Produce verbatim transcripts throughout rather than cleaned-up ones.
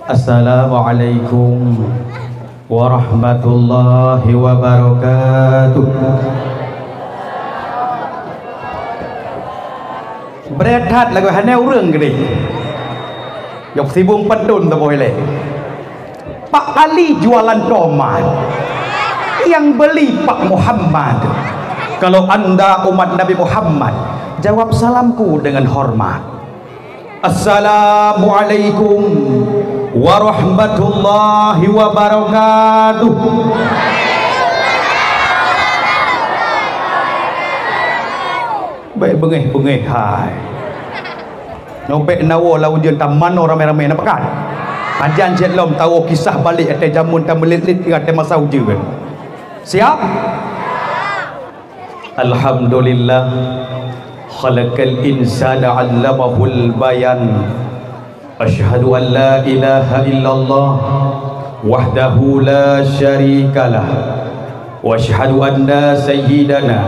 Assalamualaikum warahmatullahi wabarakatuh. Beureukat lagoe hana ureuëng keudeh. Yok sibong peudon teuboh ilée. Pak Ali jualan tomat. Yang beli Pak Muhammad. Kalau anda umat Nabi Muhammad, jawab salamku dengan hormat. Assalamualaikum warahmatullahi wabarakatuh. Bék beungéh-beungéh hai. Nyoe bék na woe lam ujeuen tamanoe ramé-ramé na pakat. Pajan cit lom tawoe kisah balek até jameun tameulet-let keu até masa ujeuen. Siap? Alhamdulillah, khalaqal insana 'allamahul bayan. Asyhadu an la ilaha illallah wahdahu la syarikalah. Wa asyhadu anna sayyidana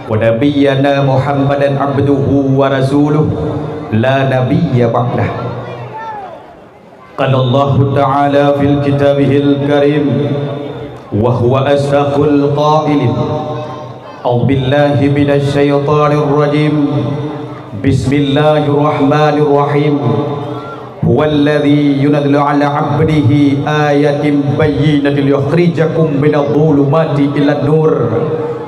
wa nabiyyana Muhammadan abduhu wa rasuluh la nabiyya ba'dah. Qala Allahu ta'ala fil kitabihil karim, wa huwa asdaqul qailin. A'udzu billahi minasy syaithanir rajim. Bismillahirrahmanirrahim. Huwallazi yunazzilu 'ala 'abdihi ayatin bayyinatin liyukhrijakum minadh dhulumati ilan nur.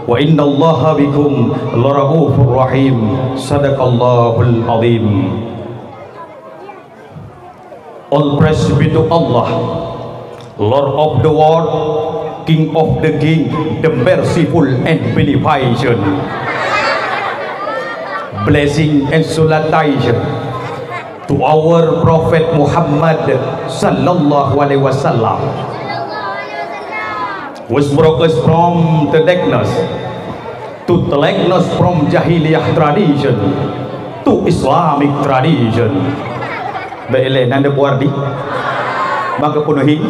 Wa innallaha bikum laraufur rahim. Sadaqallahul azim. All praise be to Allah, Lord of the world, King of the king, the merciful and beneficent. Blessing and salutation to our Prophet Muhammad sallallahu alaihi wasallam, which brought us from the darkness to the likeness, from jahiliyah tradition to Islamic tradition. Bék ilée nan deubuar di maka peunuhi.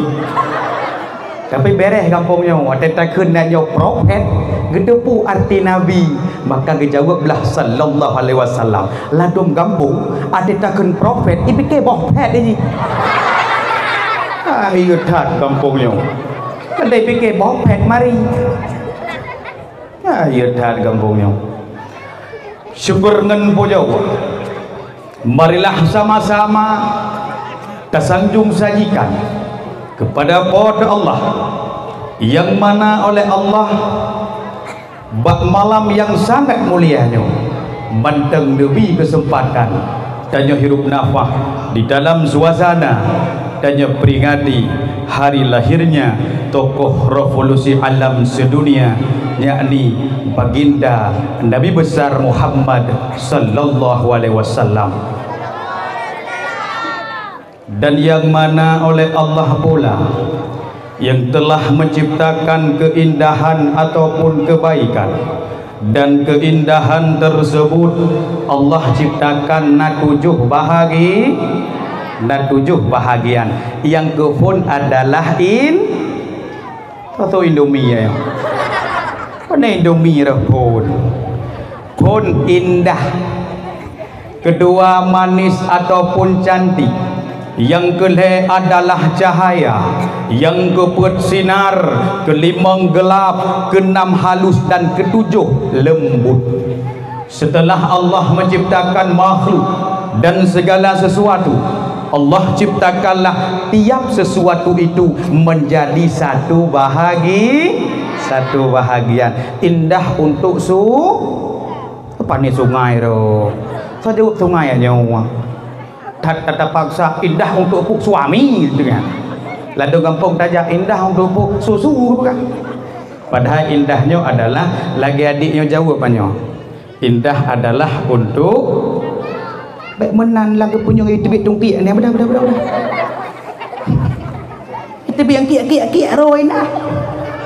Tapi bereh gampông nyoe, watée takheun nan nyoe prophet, geuteupeue arti nabi, maka geujaweueb lah sallallahu alaihi wasallam. Ladôm gampông, watée takheun prophet, ipike boh phet jih. Ah, iya that gampông nyoe. Kan ipike boh phet mari. Ya, iya that gampông nyoe. Syukur ngon pujoe. Marilah sama-sama tasanjung sajikan kepada Po teu Allah, yang mana oleh Allah bak malam yang sangat mulia nyoe mantong neubri keuseumpatan tanyoe hirup nafah di dalam suasana tanyoe peringati hari lahirnya tokoh revolusi alam sedunia, yakni Baginda Nabi Besar Muhammad sallallahu alaihi wasallam. Dan yang mana oleh Allah pula yang telah menciptakan keindahan ataupun kebaikan, dan keindahan tersebut Allah ciptakan na tujuh bahagi, na tujuh bahagian. Yang keuphôn adalah in-, atau Indomie ya. Mana Indomie dah phôn? Phôn indah. Keudua manis ataupun cantik, nyang keulhée adalah cahaya, nyang keupeuet sinar, keulimong geulap, keunam halus dan keutujoh leumbut. Setelah Allah menciptakan makhluk dan segala sesuatu, Allah ciptakanlah tiap sesuatu itu menjadi satu bahagi, satu bahagian indah untuk su-, Pane sungai ro. Saja sungai nyoe. That, that terpaksa indah untuk puk suami, gitu kan. Ladôm gampông tajak indah untuk puk susu, gitu kan. Padahal indah nyoe adalah lagée adik nyoe jaweueb nyoe. Indah adalah untuk bék meunan lagée punyueng iteubiet tungkiek ni, bedah, bedah, bedah, bedah. Kita biang kiak-kiak-kiak roh indah.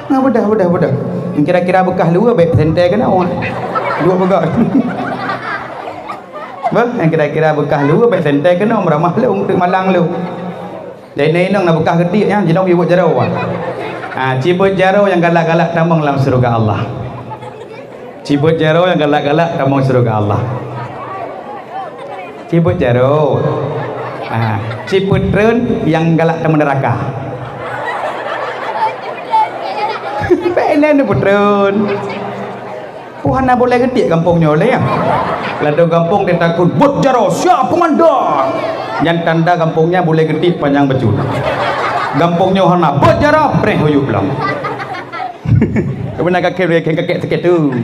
Nah, bedah, bedah, bedah. Yang kira-kira beukah luwa bék sentée keunoe. Dua peugah. Beuh, yang kira-kira beukah luwa bék sentée keunoe, meuramah lôn, teuk malang lôn. Jadi inong na beukah geutik nyan, jinoe yue buet jaroe. Ah, cibeuet jaroe nyang galak-galak tamong lam syeuruga Allah. Cibeuet jaroe nyang galak-galak tamong syeuruga Allah. Cibeuet jaroe. Ah. Sipeutreun nyang galak teumeuneuraka. Bèk lé neupeutrön. Peue hana boleh geutiek gampông nyoe lé, ya. Ladôm gampông teutakot, "Beuet jaroe, siap komandan!" Nyan tanda gampông nyan boleh geutiek panyang bacut. Gampông nyoe hana, "Beuet jaroe, preh huyup lom." Beuna kakek, kakek, kakek sakét tu.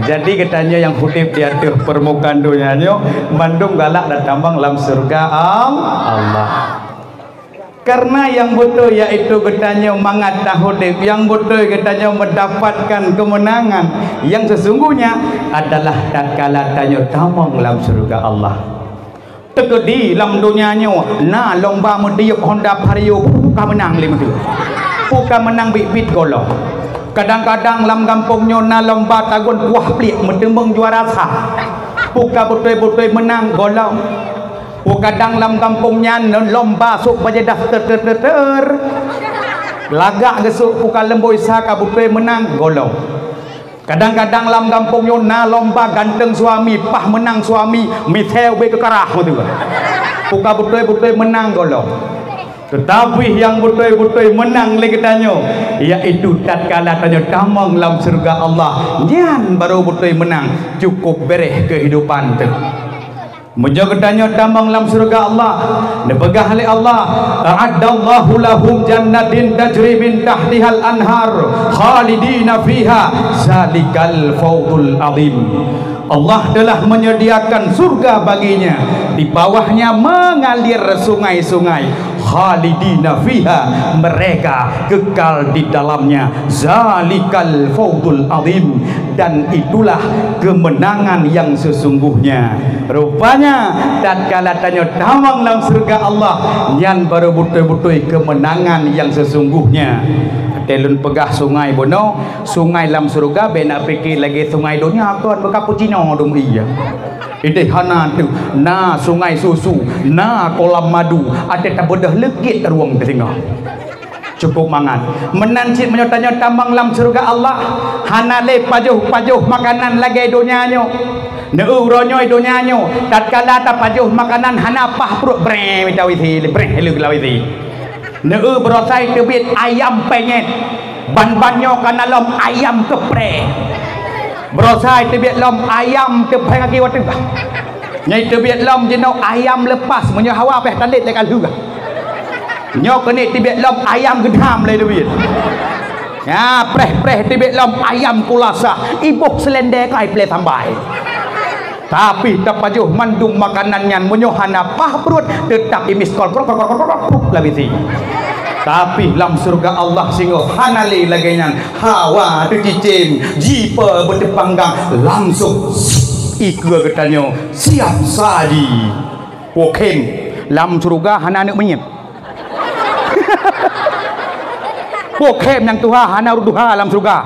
Jadi, geutanyoe nyang udép di ateueh peurmukaan donya nyoe, mandum galak dan tamong lam syeuruga Al-, Allah. Karena nyang beutôi yaitu geutanyoe mangat taudép, nyang beutôi geutanyoe meudapatkan keumeunangan nyang seusungguhnya adalah tatkala tanyoe tamong lam syeuruga Allah. Teukeudi lam donya nyoe na lomba meutiup Honda Vario, peue ka meunang lé meuteuk. Peue ka meunang biet-biet gohlom. Kadang-kadang lam gampông nyoe na lomba tagun kuah pliek meuteumeung juara sa. Peue ka beutôi-beutôi meunang gohlom. Peue kadang lam gampông nyan lomba sôk bajée daster ter-ter-ter. Lagak geusôk peue ka leumbôi sa ka beutôi meunang gohlom. Kadang-kadang lam gampông nyoe na lomba ganteng suami, paih meunang suami, miseu ubé keukarah meuteuk. Peue ka beutôi-beutôi meunang gohlom. Teutapi nyang beutôi-beutôi meunang lé geutanyoe, yaitu tatkala tanyoe tamong lam syeuruga Allah, nyan barô beutôi meunang, cukup béréh keuhidupan teuh. Meunyoe geutanyoe tamong lam syeuruga Allah, neupeugah lé Allah, "A'addallahu lahum jannatin tajri min tahtihal anhar, khalidina fiha, zalikal fawzul azim." Allah telah menyediakan surga baginya, di bawahnya mengalir sungai-sungai, khalidina fiha, mereka kekal di dalamnya, zalikal fawzul azim, dan itulah kemenangan yang sesungguhnya. Rupanya, tatkala tanyoe tamong lam syeuruga Allah, nyan barô beutôi-beutôi kemenangan yang sesungguhnya. Watée lôn peugah sungai bunoe, sungai lam syeuruga bék na pike lagée sungai donya kon, beuka peucino dum iya. Ideh hana teuh, na sungai susu, na kolam madu, até tabeudoh leukét rueng teusingoh. Cukup mangat. Meunan cit meunyoe tanyoe tamong lam syeuruga Allah, hana lé pajoh-pajoh makanan lagée donya nyoe. Neu uroe nyoe donya nyoe, tatkala tapajoh makanan hana paih pruet, breh mita wisi, breh leuk lam wisi. Neu beurosai teubiet ayam penyet, ban-ban nyoe kana lom ayam kepreh. Beurosai teubiet lom ayam teupeng aki wateuh. Nyai teubiet lom jinoe ayam leupas, meunyoe hawa péh talét lé ka lheueh. Nyoe keuneuk teubiet lom ayam geudam lé teubiet. Ya, preh-preh teubiet lom ayam kulasah, iboh seulendé kai plé sambai. Tapi tapajoh mandum makanan nyan, meunyoe hana paih pruet, teutap imiskol krok, krok, krok, krok, krok, krok, lam isi. Tapi lam syeuruga Allah singoh hana lé lagée nyan. Hawa teucicém, jipe beuteupanggang, langsong ikeue geutanyoe siap saji. Wokem, lam syeuruga hana aneuëk meunyet. Wokem nyang tuha hana ureuëng tuha lam syeuruga.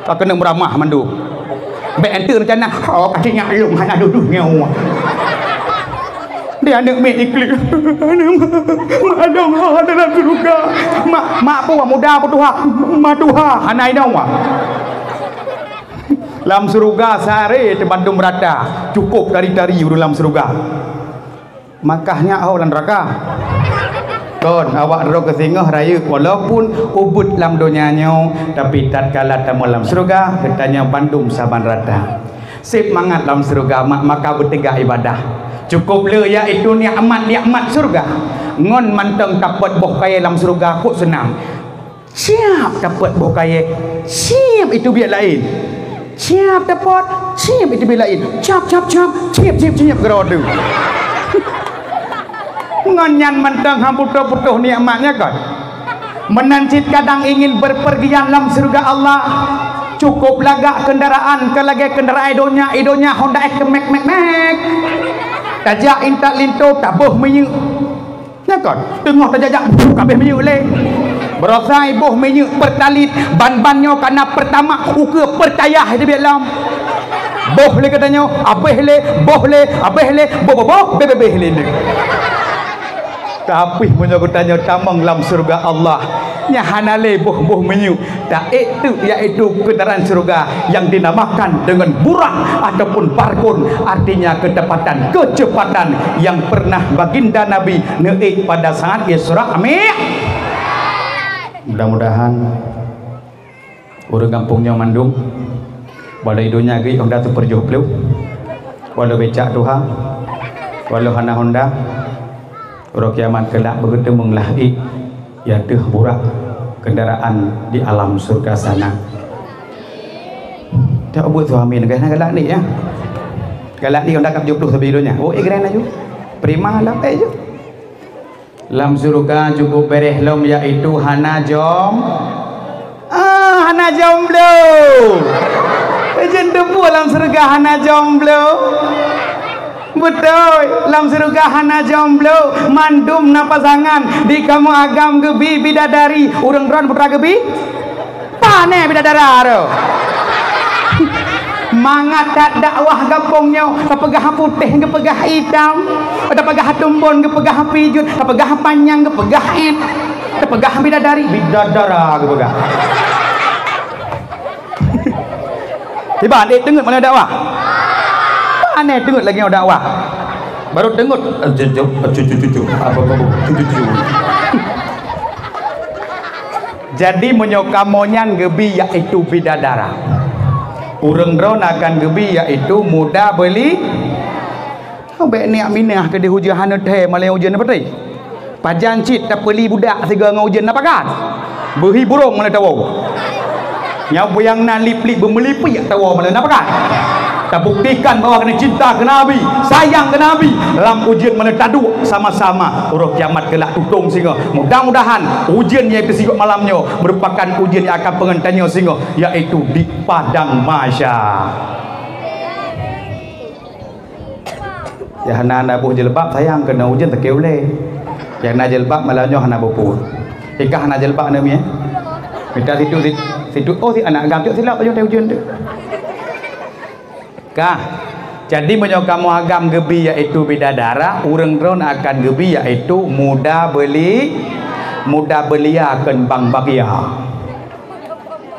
Ka keuneuk meuramah mandum. Bék enteuk rencana, "Oh, kacik nyak lôn hana dudoe nyoe." Di aneuëk miet iklik. Mak dong ha dalam syeuruga. Mak, mak peue muda peutuha, ma tuha hana inong wa. Lam syeuruga sehari teubandum rata, cukup tari-tari ureuëng lam syeuruga. Makah nyak ho lam neraka. Kon awak droe keusingoh rayeuk walaupun ubit lam donya nyoe, tapi tatkala tamong lam syeuruga, geutanyoe bandum saban rata. Sép mangat lam syeuruga mak maka beuteuga ibadah. Cukup le yaitu nikmat-nikmat syeuruga. Ngon mantong tapot boh kayée lam syeuruga kok seunang. Siap tapot boh kayée, siap itu biet laén. Siap tapot, siap itu biet laén. Cap, cap, cap, siap, siap, siap keudroe. Ngon nyan mantong han putôh-putôh nikmatnya kan. Meunan cit kadang ingin berpergian lam syeuruga Allah. Cukup lagak kendaraan keu lagée kendaraan donya, i donya Honda X mek mek mek. Tajak intat linto taboh minyeuk. Nyan kon, teungoh tajak-jak, buh, kabeh minyeuk lé. Beurosai boh minyeuk Pertalite, ban-ban nyoe kana Pertamax, ukeue Pertayah teubiet lom. Boh lé geutanyoe, abeh lé, boh lé, abeh lé, boh, boh, boh, beh, beh, beh lé. Tapi meunyoe geutanyoe tamong lam syeuruga Allah, nyan hana lé boh-boh minyeuk, taék teuk, yaitu keundaraan syeuruga nyang dinamakan deungon Burak ataupun Barkun, artinya ketepatan, kecepatan yang pernah Baginda Nabi neuék pada saat Isra Mi-, mudah-mudahan ureuëng gampông nyoe mandum, walau di donya geuék honda sipeurjoh plôh, walau becak tuha, walau hana honda, uroe kiamat kelak beugeuteumeung lah ék, ya teuh Burak kendaraan di alam surga sana. Tak buat suami negara nak galak ni ya. Galak ni honda kap joplôh sabe di donya. Oh, eh, keren laju. Prima lah, eh, je. Lam syeuruga cukup beréh lom, yaitu hana jom-, ah, hana jomblo. Ijin teupeu lam syeuruga hana jomblo. Beutôi, lam syeuruga hana jomblo, mandum na pasangan. Di kamoe agam geubi bidadari, ureuëng droen putra geubi. Pane bidadara tu. Mangat that dakwah gampông nyoe, tapeugah putéh geupeugah itam, tapeugah tumbon geupeugah pijut, tapeugah panyang geupeugah ét, tapeugah bidadari, bidadara geupeugah. Tiba dek teungeut mana dakwah? Pane teungeut lagi dakwah. Baru teungeut, eh, jujur, eh, cucu-cucu. Apa, apa, apa, cucu-cucu. Jadi meunyoe kamoe nyan geubi yaitu bidadara, ureuëng droen akan geubi yaitu muda beli. Bék niyak minah keudeh ujeuen hana thèe malée ujeuen na peuté. Pajan cit tapeuli budak sigoe ngon ujeuen na pakat. Beuhi burông malée tawoe. Nyang buyang na lip-lip beumeulipik tawoe malée na pakat. Tabuktikan bahwa keuneuk cinta keu Nabi, sayang keu Nabi, lam ujeuen mana taduek sama-sama. Uroe kiamat kelak tutong singoh. Mudah-mudahan ujeuen nyang teusigoe malam nyoe merupakan ujeuen nyang akan peungeut tanyoe singoh, yaitu di padang mahsyar. Nyang hana, hana boh jilbab sayang keunoe ujeuen sakét ulée. Nyang na jilbab malam nyoe hana boh pun. Ikah hana jilbab na mi, eh? Mita situ, situ, oh, si anak agam tu silap baju ujeuen tu. Kah. Jadi meunyoe kamoe agam geubi yaitu bidadara, ureuëng droen akan geubi yaitu muda beli, muda belia keu bank bagia.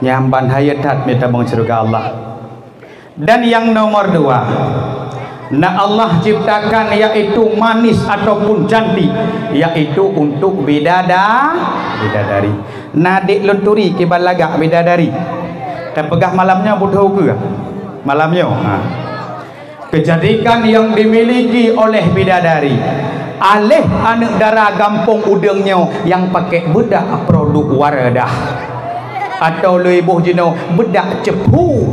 Nyang ban hayeu that mita bang syeuruga Allah. Dan yang nomor dua, na Allah ciptakan yaitu manis ataupun cantik, yaitu untuk bidada-, bidadari. Na dek lôn turi kiban lagak bidadari. Tapeugah malam nyoe beutôi keu malam nyoe. Ha. Kecantikan yang dimiliki oleh bidadari, aléh aneuëk dara gampông udeueng nyoe nyang pakai beudak produk Wardah. Atau lé boh jinoe beudak cepu,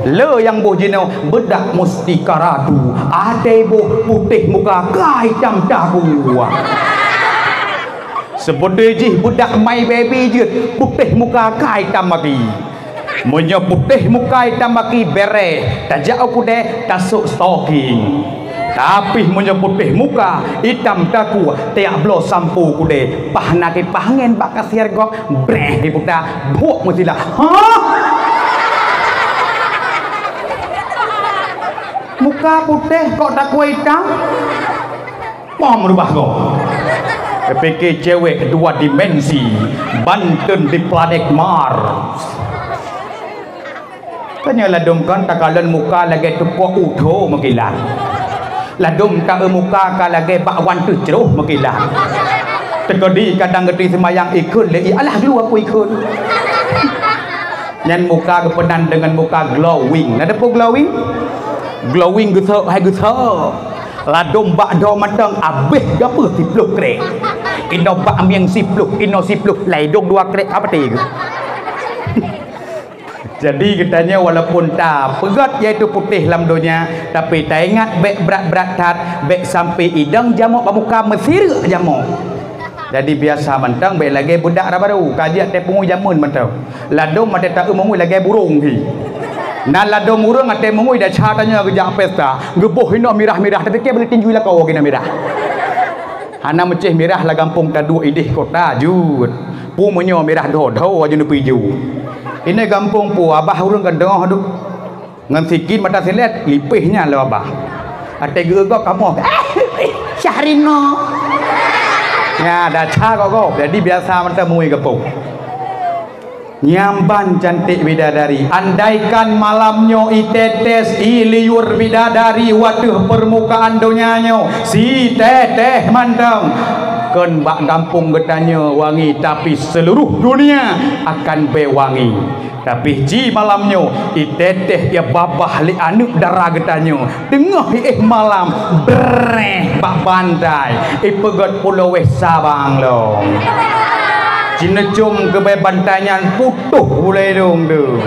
lé nyang boh jinoe beudak mustika ratu, até boh putéh muka ka itam taku. Seubeutoe jih beudak My Baby jeuet putéh muka ka itam maki. Meunyoe putéh muka itam maki bereh, tajak u keudè tasok stocking. Tapi meunyoe putéh muka itam taku, tiak bloe sampo keudè, pah na kipah angén bak kasier gob, breh diputa, buek meusilah. Hah? Muka putéh kok taku itam? Pom rubah gob. Pike cewek dua dimensi, banten di planet Mars. Tanya ladom kan takalon muka lagèe tukok utho meukilat. Ladom ka muka ka lagèe bak wan teucroh meukilat. Teukedi kadang geutri seumayang ikheun lé, "Alah gelu aku ikheun." Nyan muka geupeunan deungon muka glowing. Na teupeue glowing? Glowing geusok hai geusok. Ladom bak dho mantong abéh gapeuh siploh krek. Inoe bak mieng siploh, inoe siploh, laidong dua krek apa teu? Jadi geutanyoe walaupun tapeugöt yaitu putéh lam donya, tapi taingat bèk brat-brat that, bèk sampai idong jamok bak muka meusireuk jamok. Jadi biasa mantong bèk lagèe budak ra baru, ka jeuet teupeungui jameun mantong. Ladom até taeu meungui lagèe burông hi. Na ladom ureueng até meungui desya tanyoe geujak pesta, geuboh inoe mirah-mirah, tapike beuleue tinju lakoe keunoe mirah. Hana meucéh mirah lam gampông taduek idéh kota jeuet. Pu meunyoe mirah dho-dho aju neupiju. Inoe gampông pu abah ureueng ka deungoh duek. Ngon sikin mata silet, lipéh nyan lé abah. Até geugob kamoe. Syahrina. Ya, dasar kok kok. Jadi biasa mantong mui gepuk. Nyang ban cantik bidadari. Andaikan malam nyoe itetes i liur bidadari wateuh permukaan donya nyoe, si teteh mantong. Kon bak gampông geutanyoe wangi, tapi seluruh dunia akan beu wangi. Tapi ci malam nyoe, iteteh ia babah lé aneuk dara geutanyoe. Teungoh éh malam, breh bak bantai, ipeugét pulo wéh sabang lom. Jineucom keubeh bantai nyan putôh bulée idong tu.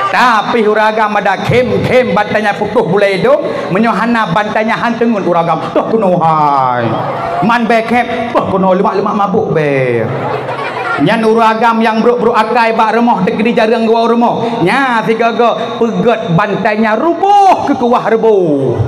Tapi uragam ada khem-khem bantai nyan putôh bulée idong, meunyoe hana bantai nyan han teungeut uragam, toh keunoe hai. Man bèe khem, toh keunoe lemak-lemak mabôk bèe. Nyan ureueng agam nyang brôk-brôk akai bak rumoh teukeudi jareueng geuwoe rumoh. Nya sigoe-goe peugét bantai nyan ruboh keu kuah reuboh.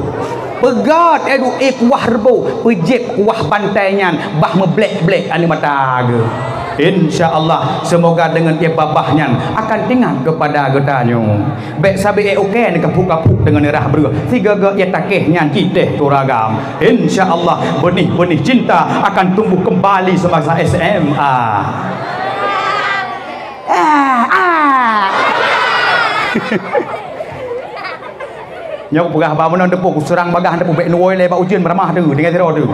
Peugét, eh, du-, eh, kuah reuboh, peujép kuah bantai nyan bah meublek-blek aneuk mata geuh. Insya Allah, semoga dengan ia babah nyan akan teuingat kepada geutanyoe. Bèk sabe ék ukèe neukaphok-kaphok deungon rah breueh. Sigoe-goe ia takeh nyan cit teh keu uragam. Insya Allah, benih-benih cinta akan tumbuh kembali semasa S M A. Ah, ah. Nyoe peugah ba meunan teupeu, kuseurang bagah teupeu bèk nuwoe lé bak ujeuen meuramah tu, tinggai sidroe tu.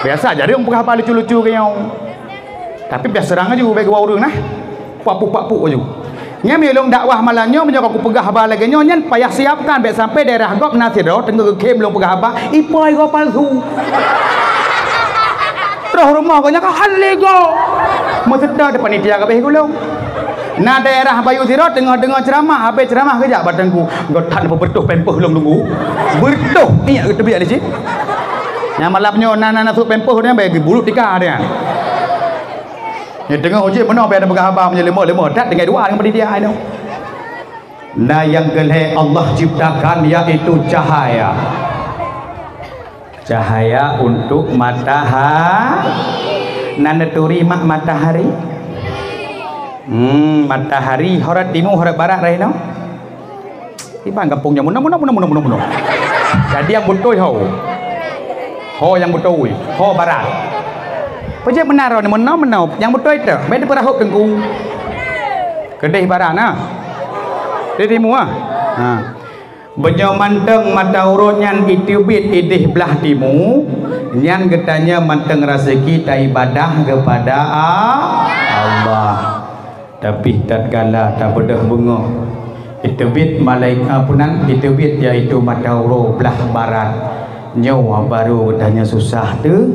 Biasa jadi ureueng peugah ba lucu-lucu keu nyoe. Tapi biasa seurang aju bèk geuwoe ureueng nah. Pak puk, pak puk aju. Nyan meulong dakwah malam nyoe, meunyoe ka kupeugah haba lagèe nyoe, nyan payah siapkan, bèk sampai daerah gob na sidroe teungoh geukhem lôn peugah haba, ipoi gob palsu. Troh rumoh gobnyan ka hale gob. Meuseutôt di panitia ka abéh gulong. Na daerah bayu sidroe teungoh deungoe ceuramah, abéh ceuramah geujak bak teungku. Gob that na peubeureutoh pempeuh lôn teungku. Beureutoh, ingat geuteubiet di cit. Nyang malam nyoe na, na, na sôk pempeuh nyan, bèk geubuluk tika nyan. Nyan teungoh ujeuen meunoe pih ada peugah haba meunyoe leumoh-leumoh that tinggai dua ngon panitia nyoe. Nah, nyang keu lhèe Allah ciptakan yaitu cahaya. Cahaya untuk mataha-, na neuturi mak matahari? Hmm, matahari ho rot timu, ho rot barat rhinoe? Iban gampông nyan meunoe, meunoe, meunoe. Jadi nyang beutôi ho. Ho nyang beutôi, ho barat. Peue jeuet meunan droeneuh meunoe, meunoe. Nyang beutôi teuh, bèk teupeurahop teungku. Keudeh barat na. Di timu ah. Ha. Meunyoe mantong mata uroe nyan iteubiet ideh blah timu, nyan geutanyoe mantong raseuki taibadah keupada A-, Allah. Tapi tatkala tabeudôh beungoh, iteubiet malaikat peunan, iteubiet yaitu mata uroe blah barat. Nyoe baru geutanyoe susah teuh.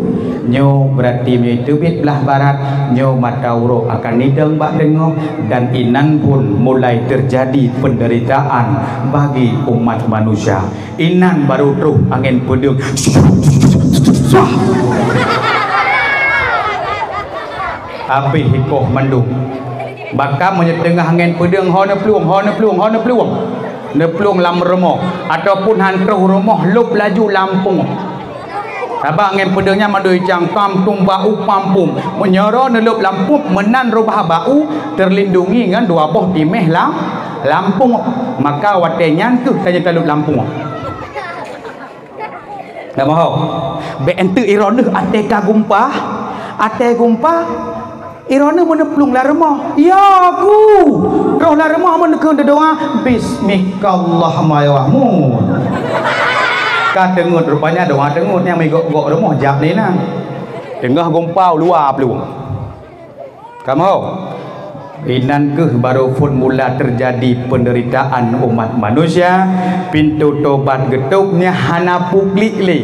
Nyoe berarti meunyoe iteubiet blah barat, nyoe mata uroe akan nidong bak teungoh, dan inan pun mulai terjadi penderitaan bagi umat manusia. Inan baru troh angén peudeueng. Swah! Habéh ikoh mandum. Bahkan meunyoe teungoh angén peudeueng, ho neuplueng, ho neuplueng, ho neuplueng. Neuplueng lam rumoh, ataupun han troh rumoh, lôb laju lam pueng. Sabab angén peudeueng nyan mandum icang kam tumbak u pampung. Meunyoe droe neulôb lam pueng, meunan rubah bak u, terlindungi ngon dua boh timéh lam, lam pueng. Maka watèe nyan keuh tanyoe talôb lam pueng. Dah mohok. Bèk enteuk iroe neuh até ka gumpa, até gumpa, iroe neuh meuneuplueng lam rumoh. Ya ku! Roh lam rumoh meuneukheun teudoa, "Bismikallahumma ya Mahmud." Ka teungeut rupanya doa teungeut nyang meugok-gok rumoh jak lé na. Teungoh gumpa u luwa plueng. Kamoe, inan keuh baru phon mula teujadi peunderitaan umat manusia, pintoe tobat geutôb nyan hana peuklik lé,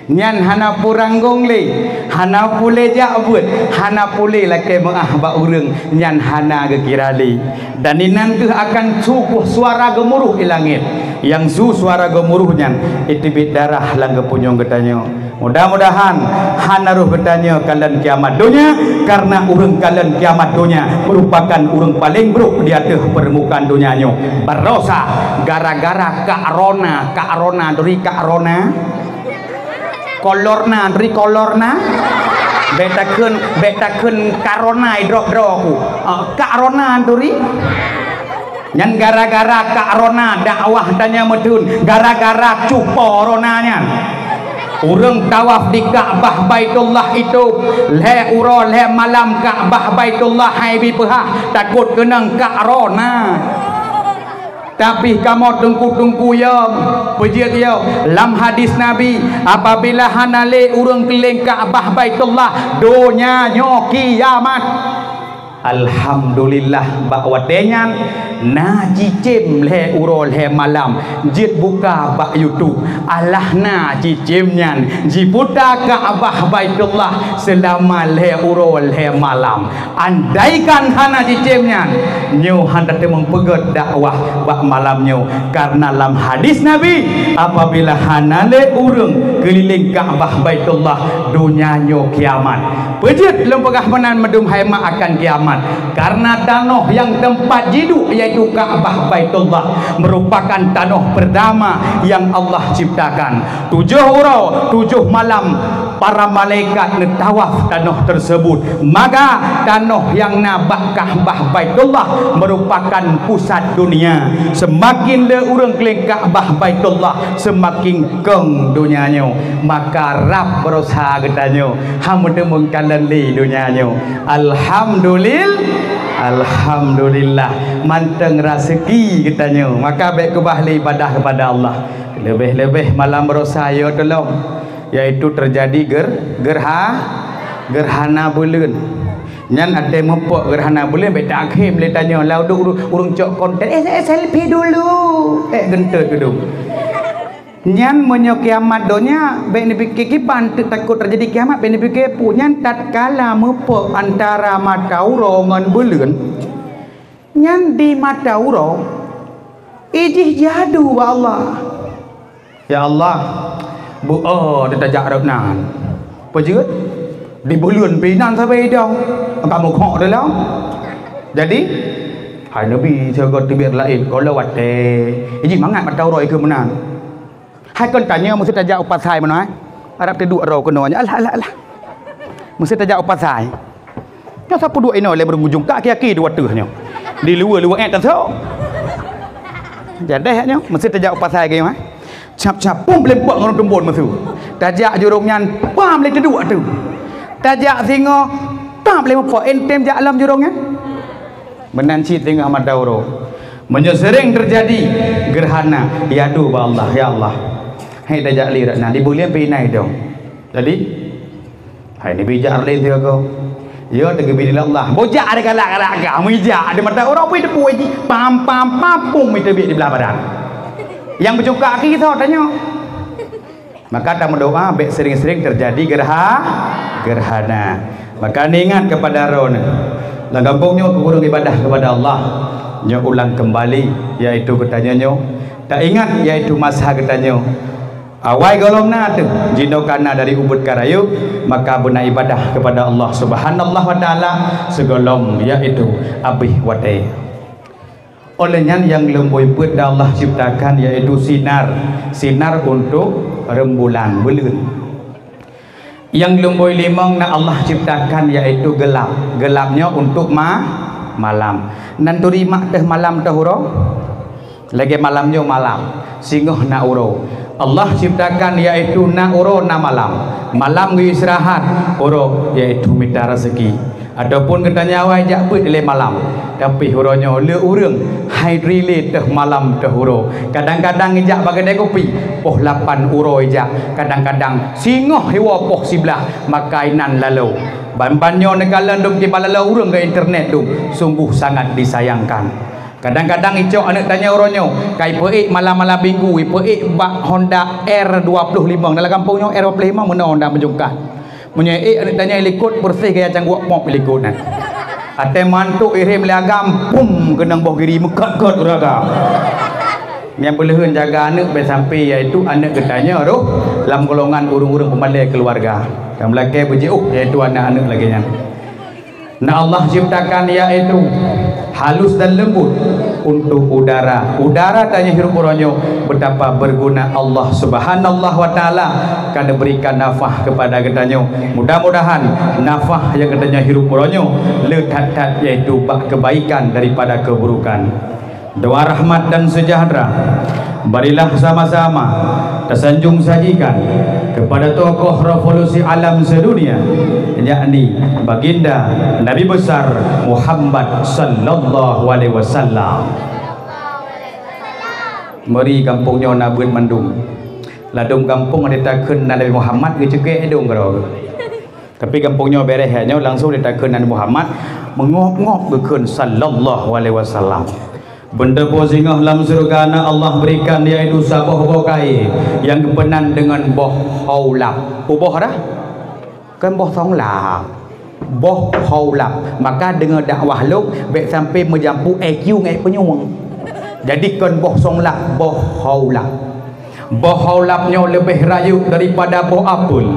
nyan hana peuranggong lé, hana pulé jak beuet, hana pulé lakée meuáh bak ureuëng, nyan hana geukira lé. Dan inan keuh akan su suara geumuruh i langét. Nyang su suara geumuruh nyan, iteubiet darah lam geupunyueng geutanyoe. Mudah-mudahan hana roh geutanyoe kalon kiamat donya, karena ureuëng kalon kiamat donya merupakan ureuëng paleng brok di ateueh peurmukaan donya nyoe. Barosa gara-gara Kak Rona, Kak Rona, turi Kak Rona. Kolorna, turi Kolorna. Bék takheun, bék takheun Kak Rona idrop droe ku. Ah, Kak Rona turi. Nyan gara-gara Kak Rona dakwah tanyoe meuteun, gara-gara cupo Rona nyan. Ureuëng tawaf di Ka'bah Baitullah itu lhée uroe lhée malam Ka'bah Baitullah hai bi peuhah, takot keunong kak rona. Tapi kamoe teungku-teungku yom, peujeuet yom, lam hadis Nabi, apabila hana lé ureuëng keuliléng Ka'bah Baitullah, donya nyoe kiamat. Alhamdulillah, bak watée nyan na cicém lhée uroe lhée malam jeuet buka bak YouTube. Alah na cicém nyan jiputa Ka'bah Baitullah seulama lhée uroe lhée malam. Andaikan hana cicém nyan, nyoe hana teumeupeugét dakwah bak malam nyoe, karena lam hadis Nabi, apabila hana lé ureuëng keuliléng Ka'bah Baitullah, donya nyoe kiamat. Peujeuet lôn peugah meunan meudum hai mak akan kiamat, karena tanoh nyang teumpat jiduek yaitu Ka'bah Baitullah merupakan tanoh pertama yang Allah ciptakan. Tujoh uroe, tujoh malam para malaikat neutawaf tanoh tersebut. Maka tanoh nyang na bak Ka'bah Baitullah merupakan pusat dunia. Semakin lé ureuëng keuliléng Ka'bah Baitullah, semakin kong donya nyoe. Maka rab berusaha geutanyoe, hana meuteumé kalon lé donya nyoe. Alhamdulil-, alhamdulillah, mantong raseuki geutanyoe. Maka bék keubah lé ibadah kepada Allah. Leubeh-leubeh malam berusaha yo tolong, yaitu terjadi ger-, gerha-, gerhana buleuen. Nyan até meupok gerhana buleuen, bék takhém lé tanyoe, lau duek ureuëng cok konten, eh, eh, selfie dulu. Eh, geunteut geudong. Nyan meunyoe kiamat donya, bék neupike kiban, takot terjadi kiamat, bék neupike peue. Nyan tatkala meupok antara mata uroe ngon buleuen, nyan di mata uroe, ijih jadu bak Allah. Ya Allah, bu-, oh, di tajak rot nan. Peujeuet? Di buleuen pi nan sabe idong. Kamu khok dalam. Jadi, hai Nabi, siaga teubiet laén, kalau watée. Iji mangat mata uroe keu meunan. Hai kon tanya, mesti tajak u pasai meunan, eh? Arab teuduek roh keunoe nyan. Alah, alah, alah. Mesti tajak u pasai. Nyoe sapeue duek inoe lé meureueng ujong kaki-kaki dua teuh nyoe. Di luwa-luwa ék tasok. Jadeh nyoe, meusti tajak u pasai geuh, eh. Cap-cap pum lé pok ngon tumbon meusu. Tajak jurong nyan, pam lé teuduek tu. Tajak singoh, pam lé mupok, entem jak lom jurong nyan. Meunan cit teungoh mata uroe. Meunyoe sering terjadi gerhana, ya doa bak Allah, ya Allah. Hai tajak li rak na, di buleuen pi inai dong. Jadi, hai Nabi jak lé siaga. Ya, teugeubri lé Allah. Bojak ada galak-galak gah, meujak ada mata uroe pun teupeue ji. Pam, pam, pam, pum, itu biek di belah badan. Yang bercuka kaki tho tanya. Maka tameudoa bék sering-sering terjadi gerha-, gerhana. Maka ingat kepada roh ni. Lam gampông nyoe keu ureuëng ibadah kepada Allah. Nyoe ulang kembali, yaitu geutanyoe nyoe. Tak ingat, yaitu masa geutanyoe. Awai gohlom na teuh, jinoe ka na dari ubeut ka rayeuk, maka beuna ibadah kepada Allah Subhanahu wa Taala sigohlom, yaitu abéh watée. Oleh nyan nyang leumboi peuet Allah ciptakan yaitu sinar, sinar untuk rembulan, buleuen. Nyang leumboi limong na Allah ciptakan yaitu gelap, gelap nyoe untuk ma-, malam. Nan turi mak teuh malam teuh uroe? Lagée malam nyoe malam, singoh na uroe. Allah ciptakan yaitu na uroe na malam. Malam geuistirahat, uroe yaitu mita raseuki. Ataupun geutanyoe awai jak beuet lé malam. Tapi uroe nyoe le ureuëng hai turi lé teuh malam teuh uroe. Kadang-kadang ijak bak keude kupi, poh lapan uroe ijak. Kadang-kadang singoh hiwoe poh siblaih maka inan lalo. Ban-ban nyoe neukalon dum kiban lalo ureuëng keu internet dum, sungguh sangat disayangkan. Kadang-kadang icok aneuëk tanyoe uroe nyoe, ka ipeuék malam-malam minggu, ipeuék bak Honda R dua puluh lima. Dalam gampông nyoe R dua puluh lima meunoe Honda meujungkat. Meunyoe ék aneuëk tanyoe likot, peureséh gaya cangguek pop likot nyan. Até mantuk irém lé agam, pum, keunong boh giri meukat-kat ureuëng agam. Nyang peuleuheun jaga aneuëk bèk sampai, yaitu aneuëk geutanyoe roh lam golongan ureuëng-ureuëng peumalée keuluwarga. Dan meulakée beujiôh, yaitu aneuëk-aneuëk lagée nyan. Nah, Allah ciptakan yaitu halus dan lembut untuk udara. Udara tanyoe hirup uroe nyoe betapa berguna Allah Subhanahu wa Taala ka neuberikan nafah kepada geutanyoe. Mudah-mudahan nafah nyang geutanyoe hirup uroe nyoe le that-that yaitu bak kebaikan daripada keburukan. Doa rahmat dan sejahtera barilah sama-sama Tasanjung sajikan kepada tokoh revolusi alam sedunia, yakni Baginda Nabi Besar Muhammad sallallahu alaihi wasallam. Meuri gampông nyoe na beuet mandum. Ladôm gampông ada takheun nan Nabi Muhammad geucukée idong keudroe. Tapi gampông nyoe bereh nyoe langsung ditakheun Nabi Muhammad, meungop-ngop geukheun sallallahu alaihi wasallam. Beuneuboh singoh lam syeuruga na Allah berikan, yaitu saboh boh kayée nyang geupeunan deungon boh haulab. Boh dah? Kon boh songla. Boh haulab. Maka deungoe dakwah lôn, bék sampai meujampu I Q ngon peunyueng. Jadi kon boh songla, boh haulab. Boh haulab nyoe leubeh rayeuk daripada boh apel,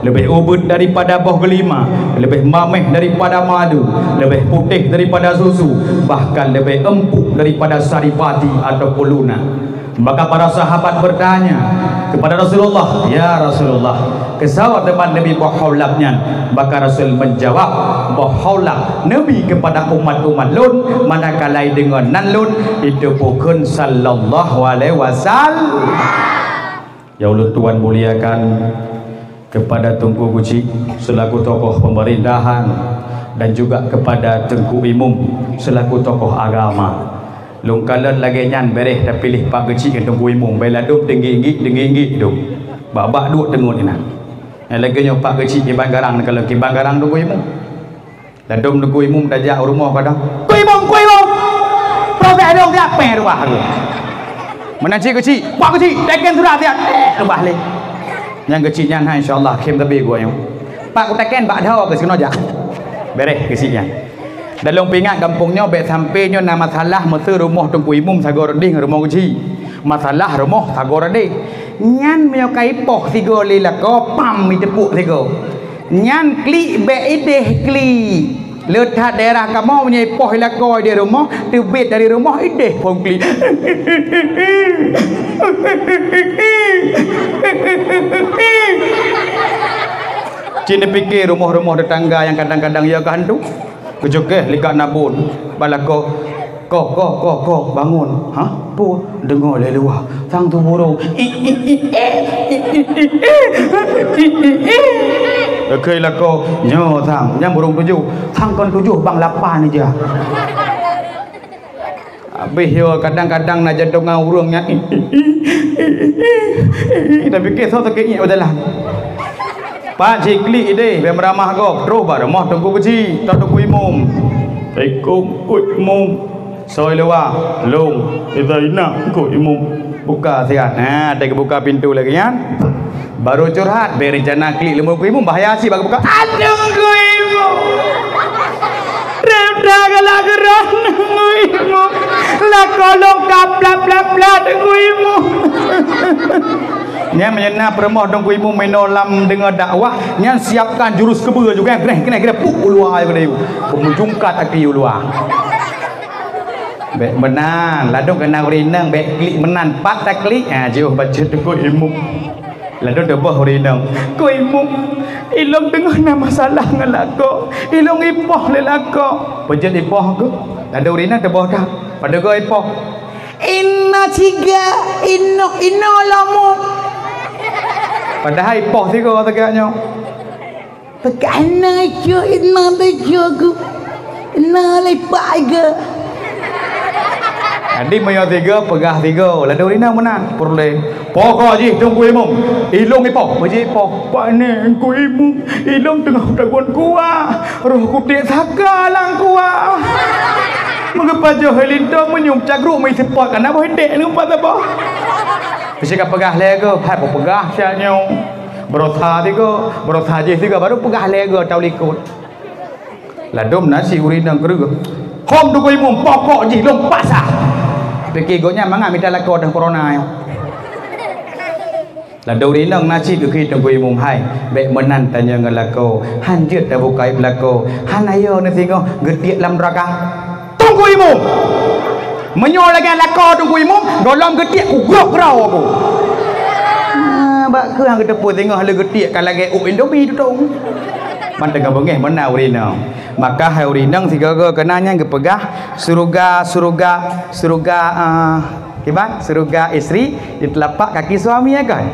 leubeh ubit daripada boh geulima, leubeh mameh daripada madu, leubeh putéh daripada susu, bahkan leubeh empuk daripada saripati ataupun lunak. Maka para sahabat bertanya kepada Rasulullah, "Ya Rasulullah, keusoe teuma neubi boh haulab nyan?" Maka Rasul menjawab, "Boh haulab neubi kepada umat-umat lôn, manakala deungon nan lôn, itu pukon sallallahu alaihi wasallam." Yang ulôn tuan muliakan, kepada Teungku Geuchik selaku tokoh pemerintahan dan juga kepada Teungku Imum selaku tokoh agama. Lôn kalon lagée nyan bereh tapiléh Pak Geuchik ngon Teungku Imum, bék ladôm teunggik-nggik, teunggik-nggik dum. Bak-bak duek teungeut inan. Nyang lagée nyoe Pak Geuchik kiban garang, kalon kiban garang Teungku Imum. Ladôm Teungku Imum tajak u rumoh kadang, "Teungku Imum, Teungku Imum! Proses dong siat péng rubah tu." Meunan cit Geuchik, "Pak Geuchik, teken surat siat." Eh, rubah lé. Nyang Geuchik nyan hai, insya Allah, khém teubi gua nyoe. "Pak, kutakén bak dhoe keu sinoe jak." Bereh Geuchik nyan. Dan lôn peuingat gampông nyoe bék sampai nyoe na masalah meuseu rumoh Teungku Imum sagoe reudeh ngon rumoh Geuchik. Masalah rumoh sagoe reudeh. Nyan meunyoe ka ipoh sigoe lé lakoe, pam iteupeuk sigoe. Nyan klik bék ideh klik. Le that daerah kamoe meunyoe ipoh i lakoe ideh rumoh, teubiet dari rumoh ideh phon klik. Cit neupike rumoh-rumoh tetangga nyang kadang-kadang ya keu hantu. Keujokeh likat nabon bak lakoe. "Koh, koh, koh, koh, bangun." "Hah? Peue?" "Deungoe lé luwa, sang tu burung." Keu lakoe, "Nyoe sang, nyan burung tujoh." "Sang kon tujoh, bang, lapan ija." Habéh yo, kadang-kadang na jantung ureuëng nyan. Tapi kisah sakét ngiek beudalan. Pat jiklik ideh, bék meuramah gob, troh bak rumoh Teungku Geuchik, Teungku Imum. "Assalamualaikum, Teungku Imum." "Soe i luwa?" "Lôn." "Iza ina, Teungku Imum." Buka siat. Ha, teuka buka pintoe lagée nyan. Baru curhat, bék reuncana klik leumo Teungku Imum, bahaya cit bak buka. "Aduh, Teungku Imum. Rem dah galak geurah, Teungku Imum. Lakoe lôn ka plat-plat-plat, Teungku Imum." Nyan meunyoe na peurumoh Teungku Imum meunoe lam deungoe dakwah, nyan siapkan jurus keubeue juga, greh, greh, greh, puk u luwa ayo geude. Peumujungkat aki u luwa. Bék meunan, ladôm keu na ureuëng inong, bék klik meunan, pat taklik, ha, jiôh bacut Teungku Imum. Ladôm teuboh ureuëng inong, "Teungku Imum, ilong teungoh na masalah ngon lakoe, ilong ipoh lé lakoe." Peue jeuet ipoh keuh? Ladôm ureuëng inong teuboh that. Padahai ipoh. "Ina siga, ino, ino lomo." Padahai ipoh sigoe teuka nyoe. Peugah na cok, na teucok ku, na lepak ke. Jadi meunyoe tiga, peugah tiga. Ladôm ureuëng inong meunan, peureulée. Pokok jih Teungku Imum, ilong ipoh, beujipoh. "Pane Teungku Imum, ilong teungoh tagon kuah, roh kutek saka lam kuah. Meugeupajôh linto meunyoe cagruek meuiseupot, kana boh iték lumpat saboh." Peusikat peugah lé goe, hai peugah siat nyoe. Beurasa tiga, beurasa jih tiga, baru peugah lé goe tau likot. Ladôm na si ureuëng inong keureueh. "Hom Teungku Imum, pokok jih lôn paksa." Pike gobnyan mangat mita lakoe teuh corona nyoe. Ladôm ureuëng inong na cit geukheun Teungku Imum, "Hai, bék meunan tanyoe ngon lakoe, han jeuet tabuka aib lakoe, han ayo neusingoh geutiek lam neuraka." Teungku Imum. Meunyoe lagée lakoe Teungku Imum, gohlom geutiek kugroh-groh aku. Ah, bak keuh han geuteupeue singoh le geutiek ka lagée uk Indomie tutong. Ban teungoh beungéh meunan ureuëng inong. Maka hai ureuëng inong sigoe-goe keunan nyan geupeugah, "Syeuruga, syeuruga, syeuruga, ah, Iban, syurga istri di telapak kaki suami, ya kan?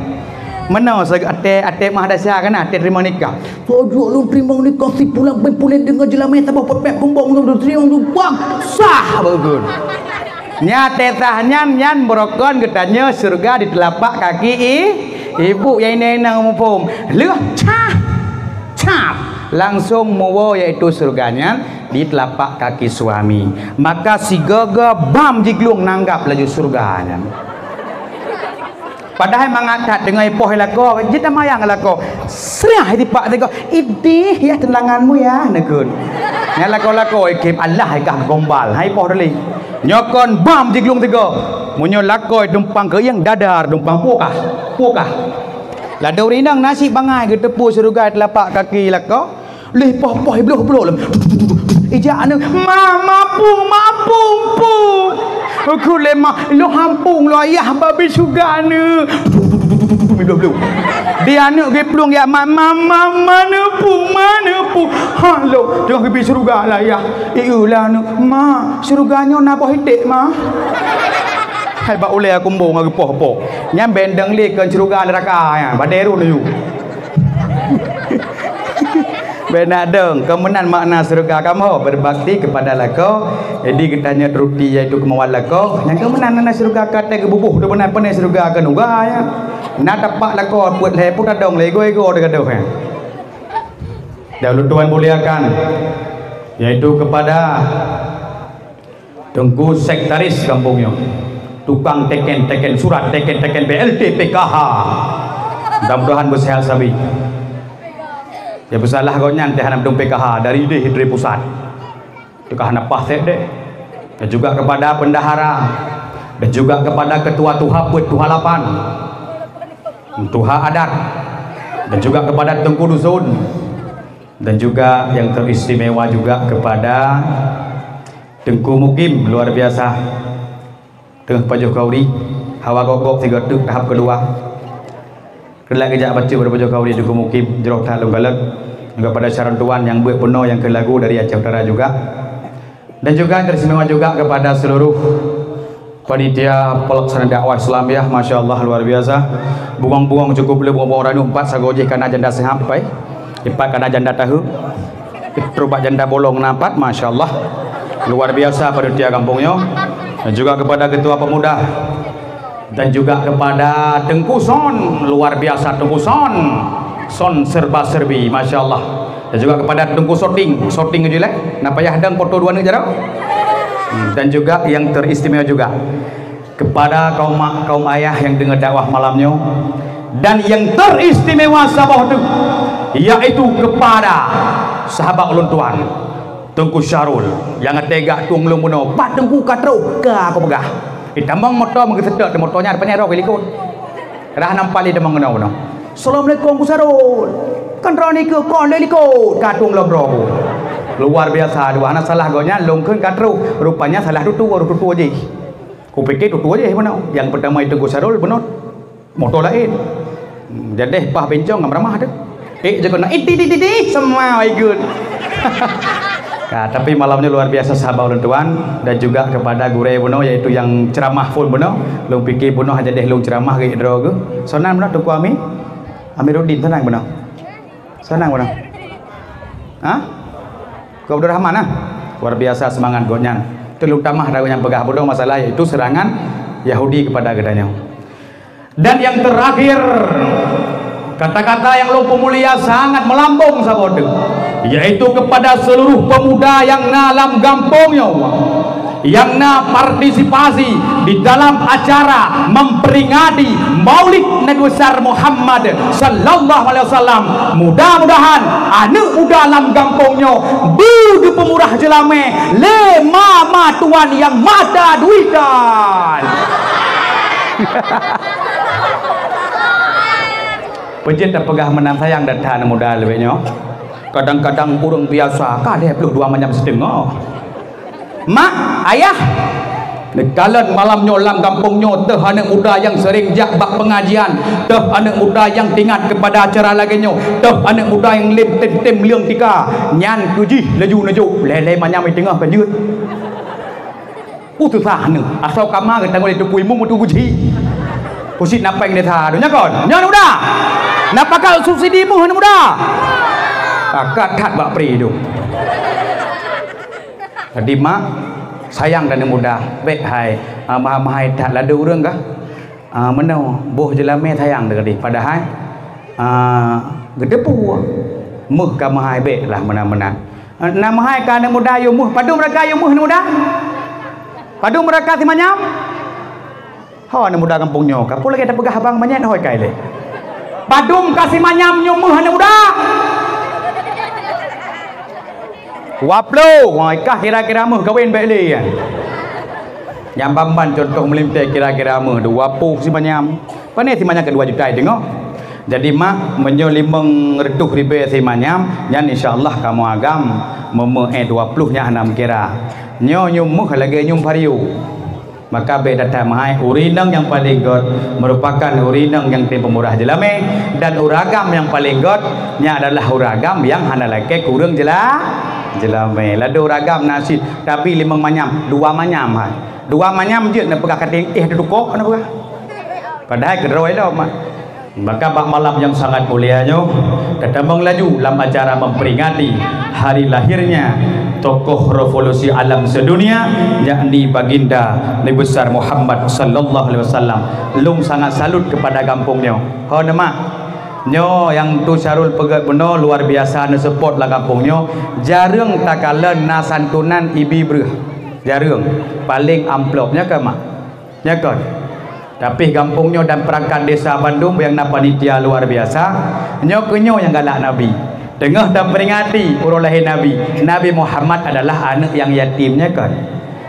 Meunoe seg-, até, até mah dasa kan, até teurimong nikah. Sojok lôn teurimong nikah si pulan, ben pulan deungon jeulamé saboh peuet-peuet bumbong lôn teurimong lôn buang. Sah bagon. Nya até sah nyan, nyan beurokon geutanyoe syurga di telapak kaki i-, ibu, nyang inong-inong muphom. Lheueh cah, cah, langsong muwoe, yaitu syurga nyan di telapak kaki suami. Maka sigoe-goe bam jiglueng nanggab laju syurga nyan. Padahai mangat that deungon ipoh lakoe, jeuet tamayang lakoe. Sriah dipak sigoe, "Idih ya tunanganmu ya," neukheun. Nyan lakoe-lakoe ikhém, "Alah, ikah gombal." Hai ipoh teulik. Nyoe kon bam jiglueng sigoe. Meunyoe lakoe tumpang keuieng, dadar tumpang pukah, pukah. Ladôm rinong nasib bangai geuteupeue syurga telapak kaki lakoe. Lheueh poh-poh ibloh-bloh lom. Ijak aneuk, "Ma, ma, pung, ma, pung, pung." Kheun lé ma, "Lôn han pung, lôn ayah babi syurga aneuk." Ibloh-bloh. Di aneuk geuplueng jak mak, "Ma, ma, ma, neupung, ma, neupung." Ha, lom. Teungoh geubri syurga lah ayah. Ieu lah aneuk, "Ma, syurga nyoe na boh iték, ma." Hai bak ulée kumbong geupôh-pôh. Nyan bendeng lé keu syurga neuraka nyan, badée run yue. Bèk na dong, keu meunan makna syeuruga kamoe, berbakti kepada lakoe. Jadi geutanyoe turuti yaitu keumoe lakoe. Nyang keu meunan na syeuruga ka teuh geububoh, teuh meunan peuneh syeuruga keu nuga nyan. Na tapak lakoe peuet lhèe pun tadong lé igoe-igoe teuh gadôh nyan. Dan ulôn tuan muliakan, yaitu kepada Teungku Sekretaris gampông nyoe, tukang teken-teken surat, teken-teken B L T, P K H. Mudah-mudahan beuseuhat sabe. Ya, peusalah gobnyan teuh hana meuteumé P K H dari deh, dari pusat. Teuka hana paih sép deh. Dan juga kepada bendahara, dan juga kepada ketua tuha peuet, tuha lapan, tuha adat, dan juga kepada teungku dusun, dan juga yang teristimewa juga kepada Teungku Mukim luar biasa. Teungoh pajoh khauri, hawa gok-gok sigoe teuk tahap keudua. Keulat geujak bacut pajoh khauri Teungku Mukim, jroh that lôn kalon. Juga pada syedara tuan nyang beuet peunoh nyang keu lagu dari Aceh Utara juga. Dan juga teristimewa juga kepada seluruh panitia pelaksana dakwah Islam ya, masya Allah luar biasa. Bungong-bungong cukup le, bungong-bungong ranup empat sagoe jih kana janda sihab, pai. Ipat kana janda tahu. Trok bak janda bolong na pat, masya Allah. Luar biasa panitia gampông nyoe. Dan juga kepada ketua pemuda. Dan juga kepada Teungku Son, luar biasa Teungku Son. Son serba serbi, masya Allah. Dan juga kepada Teungku Soting, Soting je leh. Na payah dong foto dua aneuk jaroe. Hmm, dan juga yang teristimewa juga kepada kaum mak, kaum ayah yang deungoe dakwah malam nyoe, dan yang teristimewa saboh teuk, yaitu kepada sahabat ulôn tuan, Teungku Syahrul, nyang teuga tueng lôn bunoe, pat Teungku ka troh, ka aku peugah. Itamong moto meugeuseutôt, moto nyan rupanya roh likot. Rah nampak lé tamong keunoe bunoe. "Assalamualaikum, Teungku Syahrul. Kan droeneuh likot, kon lé likot, ka tueng lom droe." Luar biasa, dua hana salah gobnyan, lôn kheun ka troh, rupanya salah tutue, tutue jih. Kupike tutue jih bunoe. Nyang peutama itu Gus Syarul bunoe moto laén. Hmm, jadeh paih bencong ngon ramah tu. Eh, je kena, "Ih, di, di, di, di," semua ikut. Nah, tapi malam nyoe luar biasa sahabat ulôn tuan dan juga kepada gurée bunoe, yaitu nyang ceramah phon bunoe. Lôn pike bunoe jadeh lôn ceramah geuh droe geuh. Soe nan bunoe Teungku Ami? Amiruddin, soe nan bunoe? Soe nan bunoe? Hah? Teungku Abdul Rahman, ah? Luar biasa semangat gobnyan. Itu lôn tamah dah gobnyan peugah bunoe masalah, yaitu serangan Yahudi kepada geutanyoe. Dan yang terakhir, kata-kata yang lôn peumulia sangat melambung saboh teuk, yaitu kepada seluruh pemuda yang na lam gampông nyoe. Nyang na partisipasi di dalam acara memperingati Maulid Nabi Besar Muhammad sallallahu alaihi wasallam. Mudah-mudahan aneuk muda lam gampông nyoe beu geupeumurah jeulamé lé ma-ma tuan nyang mata duitan. Peue jeuet tapeugah meunan sayang that aneuk muda leubeh nyoe. Kadang-kadang ureueng biasa ka lhèe ploh dua manyam siteungoh. Mak, ayah, neukalon malam nyoe lam gampông nyoe teuh aneuk muda nyang sering jak bak pengajian, teuh aneuk muda nyang teuingat kepada acara lagèe nyoe, teuh aneuk muda nyang lem tem-tem leueng tika, nyan keu jih laju neujok lhèe-lhèe manyam i teungoh ka jeuet. Uh, susah neuh. Asoe kama geutanggong lé Teungku Imum, Teungku Guji. Kusit na péng desa tu. Nyo kon? Nyo aneuk muda. Na pakat subsidi meuh aneuk muda. Pakat that bak pri tu. Jadi mak, sayang dan aneuk muda. Bék hai, ah, mahai-mahai that ladu ureueng kah? Ah, meunoe, boh jeulamé sayang teukeudeh. Padahai, ah, geuteupeue. Meuh ka meuhai bék lah meunan-meunan. Ah, na meuhai ka aneuk muda yue meuh. Padum raka yue meuh aneuk muda? Padum raka simanyam? Ho aneuk muda gampông nyoe, ka peue lagée tapeugah abang manyét hôi kai lé. Padum ka simanyam nyoe meuh aneuk muda? Dua ploh, wah, ikah kira-kira meuh kawén bék lé, ya. Nyang ban-ban contoh meulintée kira-kira meuh, dua ploh simanyam. Pane simanyam keu dua juta teungoh. Jadi mak, meunyoe limong reutôh ribée simanyam, nyan insya Allah kamoe agam meumeu'é dua ploh nyan hana meukira. Nyoe nyum meuh lagée nyum vario. Maka bék that-that meuhai, ureueng inong nyang paleng gét meurupakan ureueng inong nyang tem peumurah jeulamé, dan ureueng agam nyang paleng gét nyan adalah ureueng agam nyang hana lakée keu ureueng jeula-, jeulamé. Ladu ureueng agam na cit, tapi limong manyam, dua manyam hai. Dua manyam jeuet neupeugah kating, eh, teutukok neupeugah. Padahai keudroe lom, mak. Maka bak malam nyang sangat mulia nyoe, tatamong laju lam acara memperingati hari lahirnya tokoh revolusi alam sedunia, yakni Baginda Nabi Besar Muhammad sallallahu alaihi wasallam. Lôn sangat salut kepada gampông nyoe. Ho neuh mak, nyoe nyang Tu Syarul peugét bunoe luar biasa neusupport lam gampông nyoe. Jareueng takalon na santunan ibi breueh. Jareueng, paleng amplop nyoe keu mak. Nyo kon. Tapi gampông nyoe dan perangkat desa bandum nyang na panitia luar biasa, nyoe keuh nyoe nyang galak Nabi. Teungoh taperingati uroe lahé Nabi, Nabi Muhammad adalah aneuk nyang yatim, nyo kon.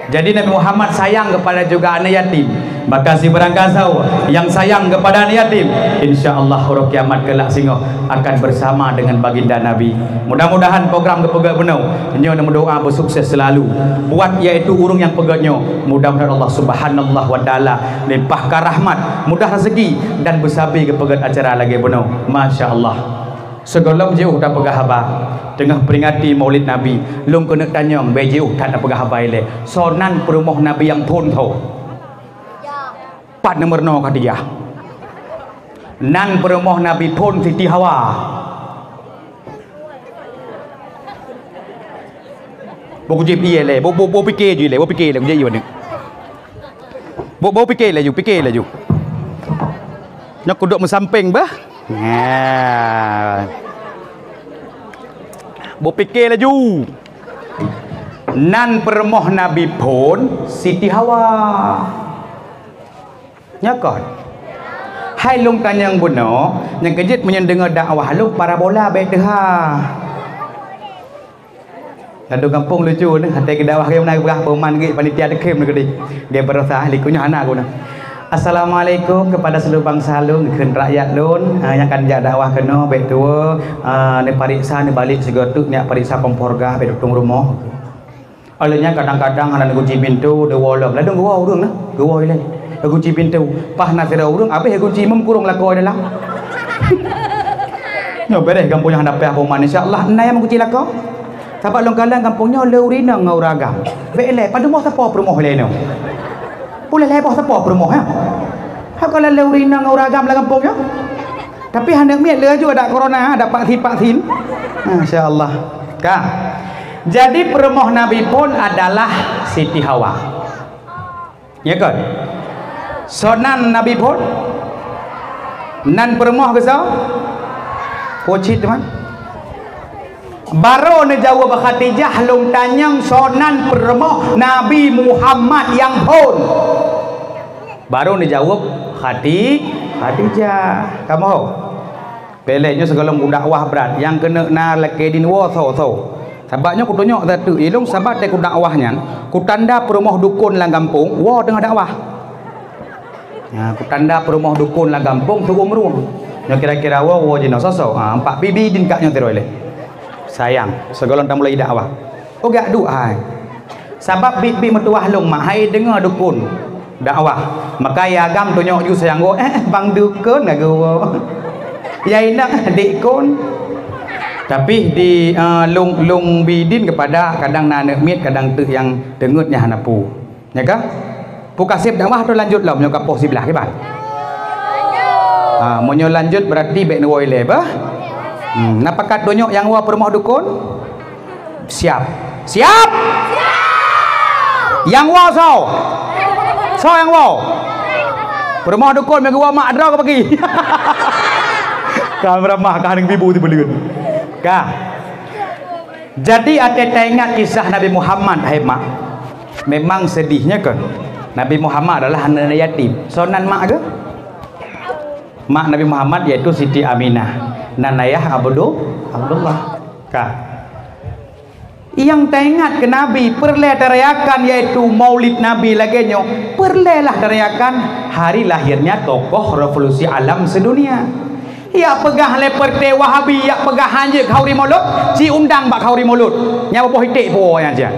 Jadi Nabi Muhammad sayang kepada juga aneuk yatim. Maka sibarang gasoe nyang sayang kepada aneuk yatim, insya Allah uroe kiamat kelak singoh akan bersama dengan baginda Nabi. Mudah-mudahan program geupeugét bunoe nyoe meudoa beusukses selalu buat yaitu ureuëng nyang peugét nyoe. Mudah-mudahan Allah Subhanahu wa Taala limpahkan rahmat, mudah rezeki, dan beusabe geupeugét acara lagée bunoe. Masya Allah. Sigohlom jiôh tapeugah haba, teungoh peringati Maulid Nabi, lôn keuneuk tanyong bék jiôh that tapeugah haba ilée. Soe nan peurumoh Nabi nyang phon tho? Pat nomor noe Khadijah. Nan peurumoh Nabi phon Siti Hawa. Boh kujép ié lé, boh, boh, boh piké ju ilé, boh piké lé, kujép ié. Boh, boh piké laju, piké laju. Nyoe kuduek meusampéng bah. Nah. Boh piké laju. Nan peurumoh Nabi phon Siti Hawa. Nyo kon. Hai lôn tanyong bunoe, nyang keujeuet meunyoe deungoe dakwah lôn parabola bék teuha. Ladôm gampông lucu neuh, até keu dakwah geuh meunan geupeugah peuman geuh panitia teukhém neuh keudeh. Geuh baroesa ahli kunyuh hana guna. Assalamualaikum kepada seluruh bangsa lôn, kheun rakyat lôn, eh, nyang ka neujak dakwah keunoe bék tuwoe, eh, neupareksa neubalek sigoe teuk, neujak pareksa kompor gah bék tutong rumoh. Óh lheueh nyan kadang-kadang hana neukunci pintoe, neuwoe lom. Ladôm geuwoe ureuëng na, geuwoe ilée. Neukunci pintoe. Paih na sidroe ureuëng, abéh kunci imum kurong lakoe dalam. Nyoe beureh gampông nyoe hana payah poman, insya Allah na nyang meukunci lakoe. Sabab lôn kalon gampông nyoe le ureuëng inong ngon ureuëng agam. Bék ilée, padum boh sapo peurumoh ilée nyoe? Ulée lhée boh sapo peurumoh, ya? Haka lé ureuëng inong ngon ureuëng agam lam gampông nyoe? Tapi hana miet lé laju ada corona, ada vaksin-vaksin. Masya Allah. Ka. Jadi peurumoh Nabi phon adalah Siti Hawa. Ya kan? Soe nan Nabi phon? Nan peurumoh geuh soe? Peue cit teuma? Barô neujaweueb Khadijah lôn tanyong soe nan peurumoh Nabi Muhammad nyang phon. Barô neujaweueb Khadi-, Khadijah. Kamoe ho? Bék lé nyoe sigohlom kudakwah brat, nyang keuneuk na lakée dinoe woe tho-tho. Sabab nyoe kutunyok that teuk ilong sabab teuh kudakwah nyan, kutanda peurumoh dukon lam gampông woe teungoh dakwah. Nah, kutanda peurumoh dukon lam gampông teugueng-rueng. Nyoe kira-kira woe, woe jinoe soe-soe. Ha, ampak bibi din kak nyoe tiroe lé. Sayang, sigohlom tamulai dakwah. Ugak duek hai. Sabab biet-biet meutuwah lôn mak hai deungoe dukon dakwah. Maka ya agam tunyok ju sayang goe, eh, bang dukon ka geuwoe. Ya inong dikon. Tapi di, eh, lôn, lôn bidin kepada kadang na aneuk miet, kadang teuk nyang teungeut nyang hana pu. Nya ka? Pu kaseb dakwah tu lanjut lom nyoe ka poh siblaih kiban. Ha, meunyoe lanjut berarti bèk neuwoe ilèe bah. Hmm, na pakat donya nyang woe peurumoh dukon? Siap. Siap? Nyang woe soe? Soe nyang woe? Peurumoh dukon meugeuwoe mak droe ka pagi. Ka meuramah ka hana bibu teubeuleuet. Ka. Jadi até taingat kisah Nabi Muhammad hai mak. Memang sedihnya kan. Nabi Muhammad adalah aneuk yatim. Soe nan mak geuh? Mak Nabi Muhammad yaitu Siti Aminah. Nan ayah Abdu-, Abdullah. Ka. Nyang taingat keu Nabi, peureulèe tarayakan yaitu Maulid Nabi lagèe nyoe. Peureulèe lah tarayakan hari lahirnya tokoh revolusi alam sedunia. Yak peugah lé partai Wahabi, yak peugah hanjeuet khauri Maulud, ci undang bak khauri Maulud. Nyan boh iték po nyan cia.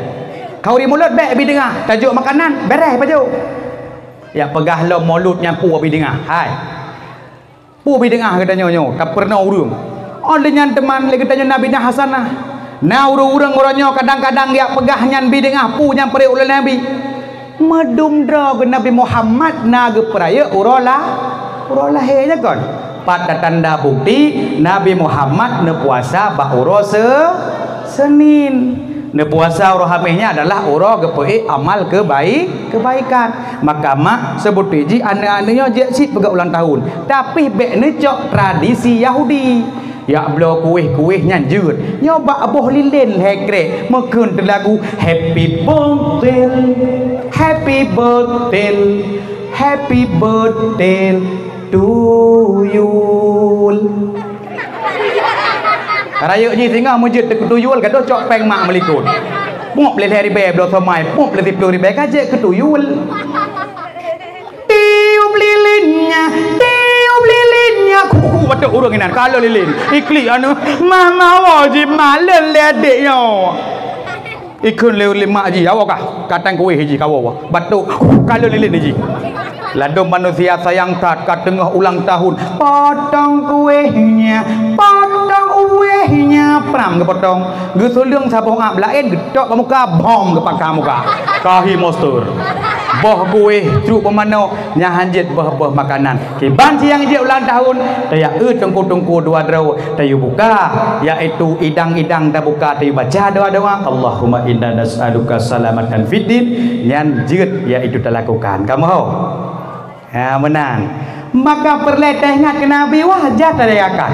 Khauri Maulud bèk bi deungah, tajok makanan, bèrèh pajoh. Yak peugah lom Maulud nyan pu bi deungah. Hai. Pu bi deungah geutanyoe nyoe, tapeurunoe ureueng. Oh lheueh nyan teuma lé geutanyoe na bidah hasanah. Na ureueng-ureueng uroe nyoe kadang-kadang yak peugah nyan bi deungah pu nyang peureuet ulôn Nabi. Meudum droe geuh Nabi Muhammad na geupeurayeuk uroe la-, uroe lahé nyan kon. Pat tatanda bukti Nabi Muhammad neupuasa bak uroe Se-, Senin. Neupuasa uroe Hameh nyan adalah uroe geupeuék amal keubai-, keubaikan. Maka mak, seubutôi jih aneuk-aneuk nyoe jeuet cit peugah ulang tahun, tapi bèk neucok tradisi Yahudi. Yak bloe kuéh-kuéh nyan jeuet. Nyoe bak boh lilén lhèe krek meukheun teulagu, "Happy birthday, happy birthday, happy birthday to you." Rayeuk jih singoh meujeuet keu tuyul, gadoh cok péng mak meulikot. Pup lé lhèe ribèe bloe somai, pup lé siplôh ribèe ka jeuet keu tuyul. Tiup lilinnya, tiup lilinnya. Kuku batuk ureueng inan, ka lheueh lilin. Iklik anu, mah mawa jih, mah lheueh lé adék nyoe. Ikheun lé ureueng mak jih, awak kah? Katang kuéh jih, kawoe. Batuk, ka lheueh lilin jih. Ladôm manusia sayang that, ka teungoh ulang tahun. Potong kuéhnya, potong uéhnya, pram geupotong. Geusuleueng saboh ap laén, geutok bak muka, bom geupaka muka. Kahi monster. Boh kuéh, trok beumanok, nyan hanjeuet boh-boh makanan. Kiban siang jeuet ulang tahun, tajak eu teungku-teungku dua droe, tayue buka, yaitu idang-idang tabuka, tayue baca doa-doa, "Allahumma inna nas'aluka salamatan fid din," nyan jeuet, yaitu talakukan. Kamoe ho? Ha, meunan. Maka peureulèe taingat keu Nabi, wajar tarayakan.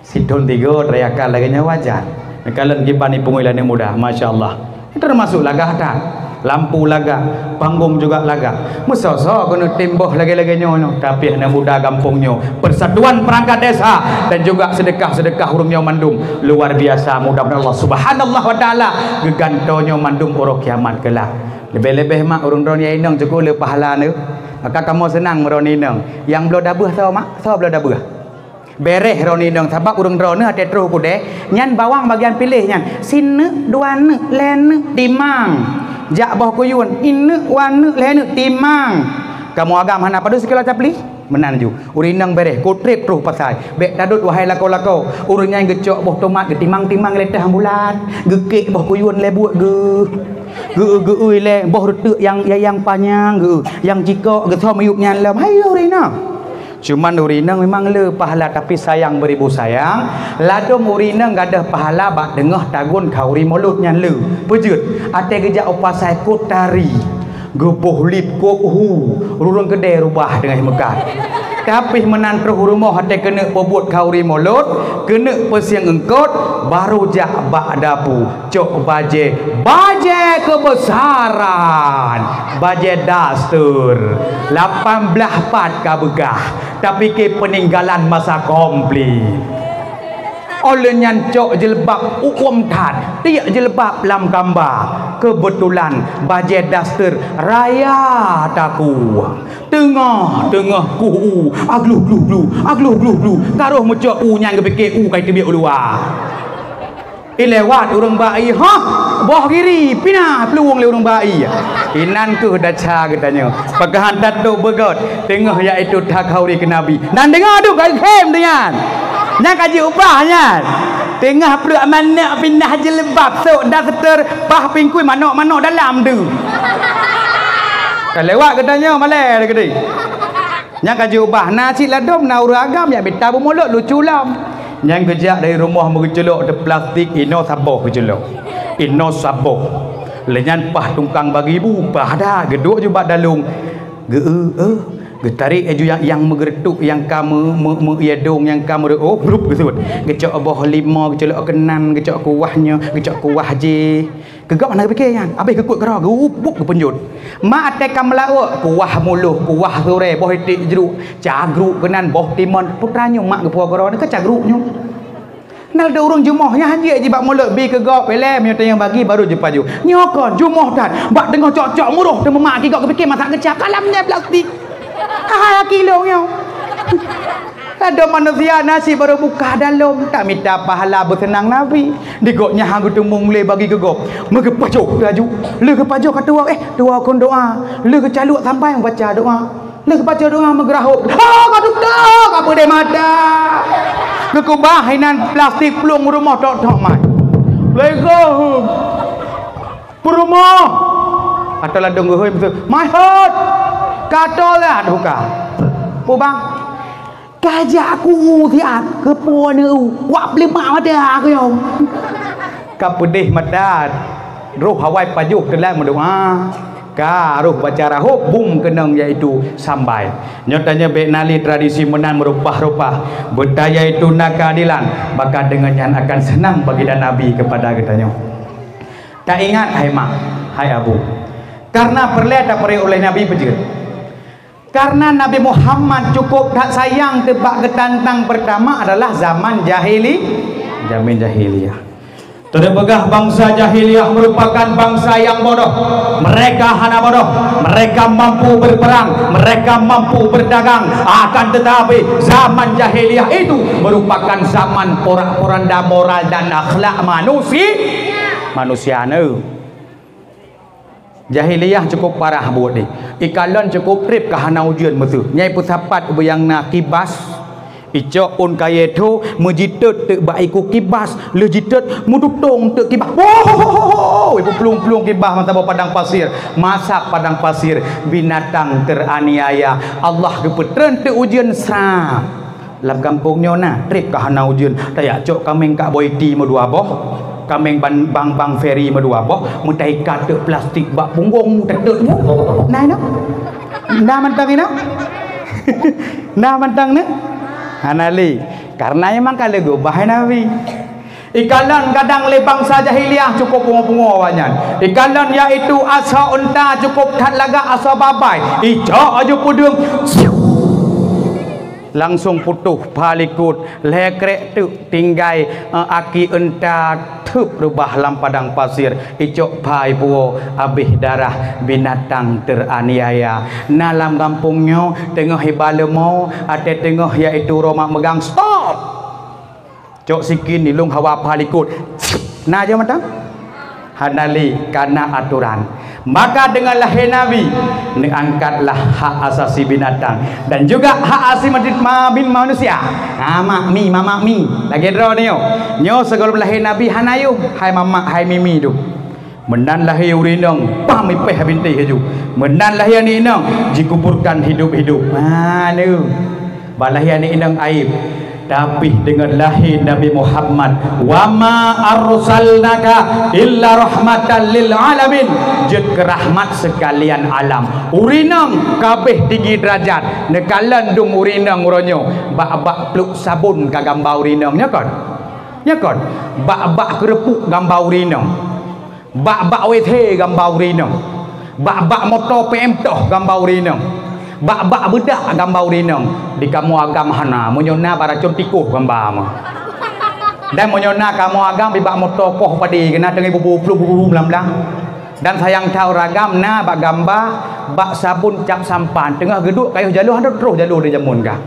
Sithon tiga tarayakan lagèe nyan wajar. Neukalon kiban ipeungui lé aneuk muda, masya Allah. Termasuk lagak that. Lampu lagak, panggong juga lagak. Meusoe-soe keuneuk tem boh lagèe-lagèe nyoe, nyoe. Tapi aneuk muda gampông nyoe, persatuan perangkat desa dan juga sedekah-sedekah ureueng nyoe mandum luar biasa. Mudah-mudahan Allah Subhanahu wa Taala geugantoe nyoe mandum uroe kiamat keulak. Leubeh-leubeh mak ureueng droeneuh inong cukôp le pahala nyoe. Maka kamoe seunang meuroni inong. Nyang bloe dabeuh soe mak? Soe bloe dabeuh? Bèrèh droeneuh inong, sabab ureueng droeneuh até troh keudè, nyan bawang bagian piléh nyan. Sineuk, dua neuk, lhèe neuk, timang. Jak boh kuyun, ineuk, dua neuk, lhèe neuk, timang. Kamoe agam hana padub sikilo capli? Meunan ju. Ureueng inong bèrèh, kutrép troh pasai. Bèk tadot wahai lakoe-lakoe. Ureueng nyan geucok boh tomat, geutimang-timang lé teuh bulat. Geukék boh kuyun lé buet geuh. Geu-, geu-, geu-, lé boh reuteuk nyang, nyang panyang geu-, nyang jikok geuthom yup nyan lom. Hai ureueng inong. Cuman ureueng inong memang le pahala, tapi sayang beribu sayang, ladôm ureueng inong gadoh pahala bak teungoh tagun khauri mulod nyan le. Peujeuet, até geujak u pasai kutari, geuboh lip kop hu, ureueng keudè rubah teungoh meukat. Tapi meunan troh u rumoh até keuneuk peubuet khauri mulod, keuneuk peusieng eungkot, baru jak bak dapu. Cok bajèe, bajèe keubesaran, bajèe daster, lapan blaih pat ka beugah, tapi keu peuninggalan masa konflik. Óh lheueh nyan cok jilbab uem that, tiek jilbab lam kamba. Keubeutulan bajèe daster raya takue. Teungoh-teungoh kuh u, agluh gluh gluh, agluh gluh gluh. Ka roh meucok u nyan geupike u ka iteubiet u luwa. Ilewat ureueng ba ie, "Hah, boh giri, pih na peuluwong lé ureueng ba ie." Inan kheueh desya geutanyoe. Pakon han tatôb beugöt, teungoh yaitu that khauri keu Nabi. Nan deungoe dum ka geukhem tu nyan. Nyan ka jiubah nyan. Teungoh pluek manok pinah jilbab, sôk daster, paih pingkui manok-manok dalam tu. Ka lewat geutanyoe malèe teukeudi. Nyang ka jiubah, na cit ladôm na ureueng agam nyang mita beumulot lucu lom. Nyang geujak dari rumoh meugeuculok di plastik, inoe saboh geuculok. Inoe saboh. Lheueh nyan paih tukang bagi bu, paih that geuduek ju bak dalông. Geu-eu, eu, geutarek laju nyang, nyang meugeureutôk, nyang ka meu-, meu-, meu-, ié dong, nyang ka meureuôh, brup geusuet. Geucok boh limau, geuculok keunan, geucok kuah nyoe, geucok kuah jéh. Keu gob hana geupike nyan, abéh geukot keudroe, geuubuk geupeunjot. Mak até ka meulawok, kuah muloh, kuah surée, boh iték jruk, cagruk keunan, boh timon. Peue teuma nyoe mak geupuwoe keudroe, nyoe ka cagruk nyoe. Na ladôm ureueng jumoh nyan hanjeuet jibak mulod bi keu gob, ilée meunyoe tanyong bagi baru jipajoh. Nyoe kon jumoh that, bak teungoh cok-cok muroh teuma mak geucok geupike masak keuca, ka lam nyan plastik. Hai aki lôn nyoe. Ladôm manusia nasib baru buka dalom, tak mita pahala beuseunang Nabi. Di gobnyan han geuteumeung lé bagi keu gob. Meugeupajoh laju. Lheueh geupajoh ka tuwoe, eh, tuwoe kon doa. Lheueh geucalok sampai baca doa. Lheueh baca doa meugeurahop. Ha, ka dudoe, ka peudeh mata. Geukubah inan plastik plueng rumoh tok-tok mai. Assalamualaikum. Peurumoh. Atau ladong geuhôi beutôi. Mai hot. Ka tolat buka. Peue bang? Ka jak ku siat. Keupeue neu? Wak peuleumah mata aku nyoe. Ka peudeh mata. Roh awai pajoh teulat meudoa. Ka roh baca rahop bum keunong, yaitu sambai. Nyoe tanyoe bék na lé tradisi meunan meurupah-rupah. Beutaya itu na keuadilan, maka deungon nyan akan seunang baginda Nabi keupada geutanyoe. Taingat, hai mak, hai abu, karena peureulée tapeureuet ulée Nabi peujeuet. Karena Nabi Muhammad cukup that sayang teuh bak geutantang, peurtama adalah zaman jahili-, zaman jahiliyah. Teupeugah bansa jahiliyah merupakan bansa yang bodoh. Mereka hana bodoh. Mereka mampu berperang, mereka mampu berdagang. Akan tetapi, zaman jahiliyah itu merupakan zaman porak-poranda moral dan akhlak manusi-, manusia neu. Jahiliyah cukup parah buet nyoe. Ikalon cukup treb ka hana ujeuen meuseuh. Nyai peusapat ubé nyang na kibas. Icok ôn kayée tho, meujitot teuk bak iku kibas, lheueh jitot meudutong teuk kibas. Woh! Ipeuplung-plung kibas masa boh padang pasir, masak padang pasir, binatang teraniaya. Allah geupeutreun teuk ujeuen srap. Lam gampông nyoe na, treb ka hana ujeuen, tajak cok kaméng kak Boiti meudua boh, kaméng ban-, bang, bang Feri meudua boh, meutaikat teuk plastik bak punggong, teuk-teuk. Na inoe? Na mantong inoe? Na mantong nyoe? Hana lé. Karena memang ka lheueh geuubah Nabi. Ikalon kadang lé bansa jahiliyah cukup pungoe-pungoe awaknyan. Ikalon yaitu asoe unta cukup that lagak asoe babai. Icok aju peudeueng. Langsung putôh pha likot, lhée krek teuk tinggai, eh, aki unta teup reubah lam padang pasir, icok pha ipuwoe abéh darah binatang teraniaya. Na lam gampông nyoe teungoh iba leumo, até teungoh yaitu uroe mak meugang, stop! Cok sikin nilông hawa pha likot. Na jeuet mantong? Hana lé, kana atoran. Maka deungon lahé Nabi, neuangkatlah hak asasi binatang dan juga hak asasi ma-, ma-, bin manusia. Ha, mak mi, mamak mi. Lagée droe nyoe. Nyoe sigohlom lahé Nabi hana yum, hai mamak, hai mimi tu. Meunan lahé ureueng inong, pam ipéh bintéh laju. Meunan lahé aneuk inong, jikuburkan hidup-hidup. Ha, lé. Bak lahé aneuk inong aib. Tapi deungon lahé Nabi Muhammad, "Wa ma arsalnaka illa rahmatan lil alamin." Jeuet keu rahmat seukalian alam. Ureueng inong ka abéh tinggi deurajat. Neukalon dum ureueng inong uroe nyoe. Bak-bak pluek sabon ka gamba ureueng inong. Nyo kon? Nyo kon? Bak-bak keureupuk gamba ureueng inong. Bak-bak W C gamba ureueng inong. Bak-bak moto P M toh gamba ureueng inong. Bak-bak beudak gamba ureueng inong. Di kamoe agam hana, meunyoe na bak racon tikoh gamba mah. Dan meunyoe na kamoe agam bak moto poh padé, keunan teungoh bubu plueng bubu blang-blang. Dan sayang that ureueng agam na bak gamba bak sabon cap sampan, teungoh geuduek kayôh jaloe, hana troh jaloe di jameun kah.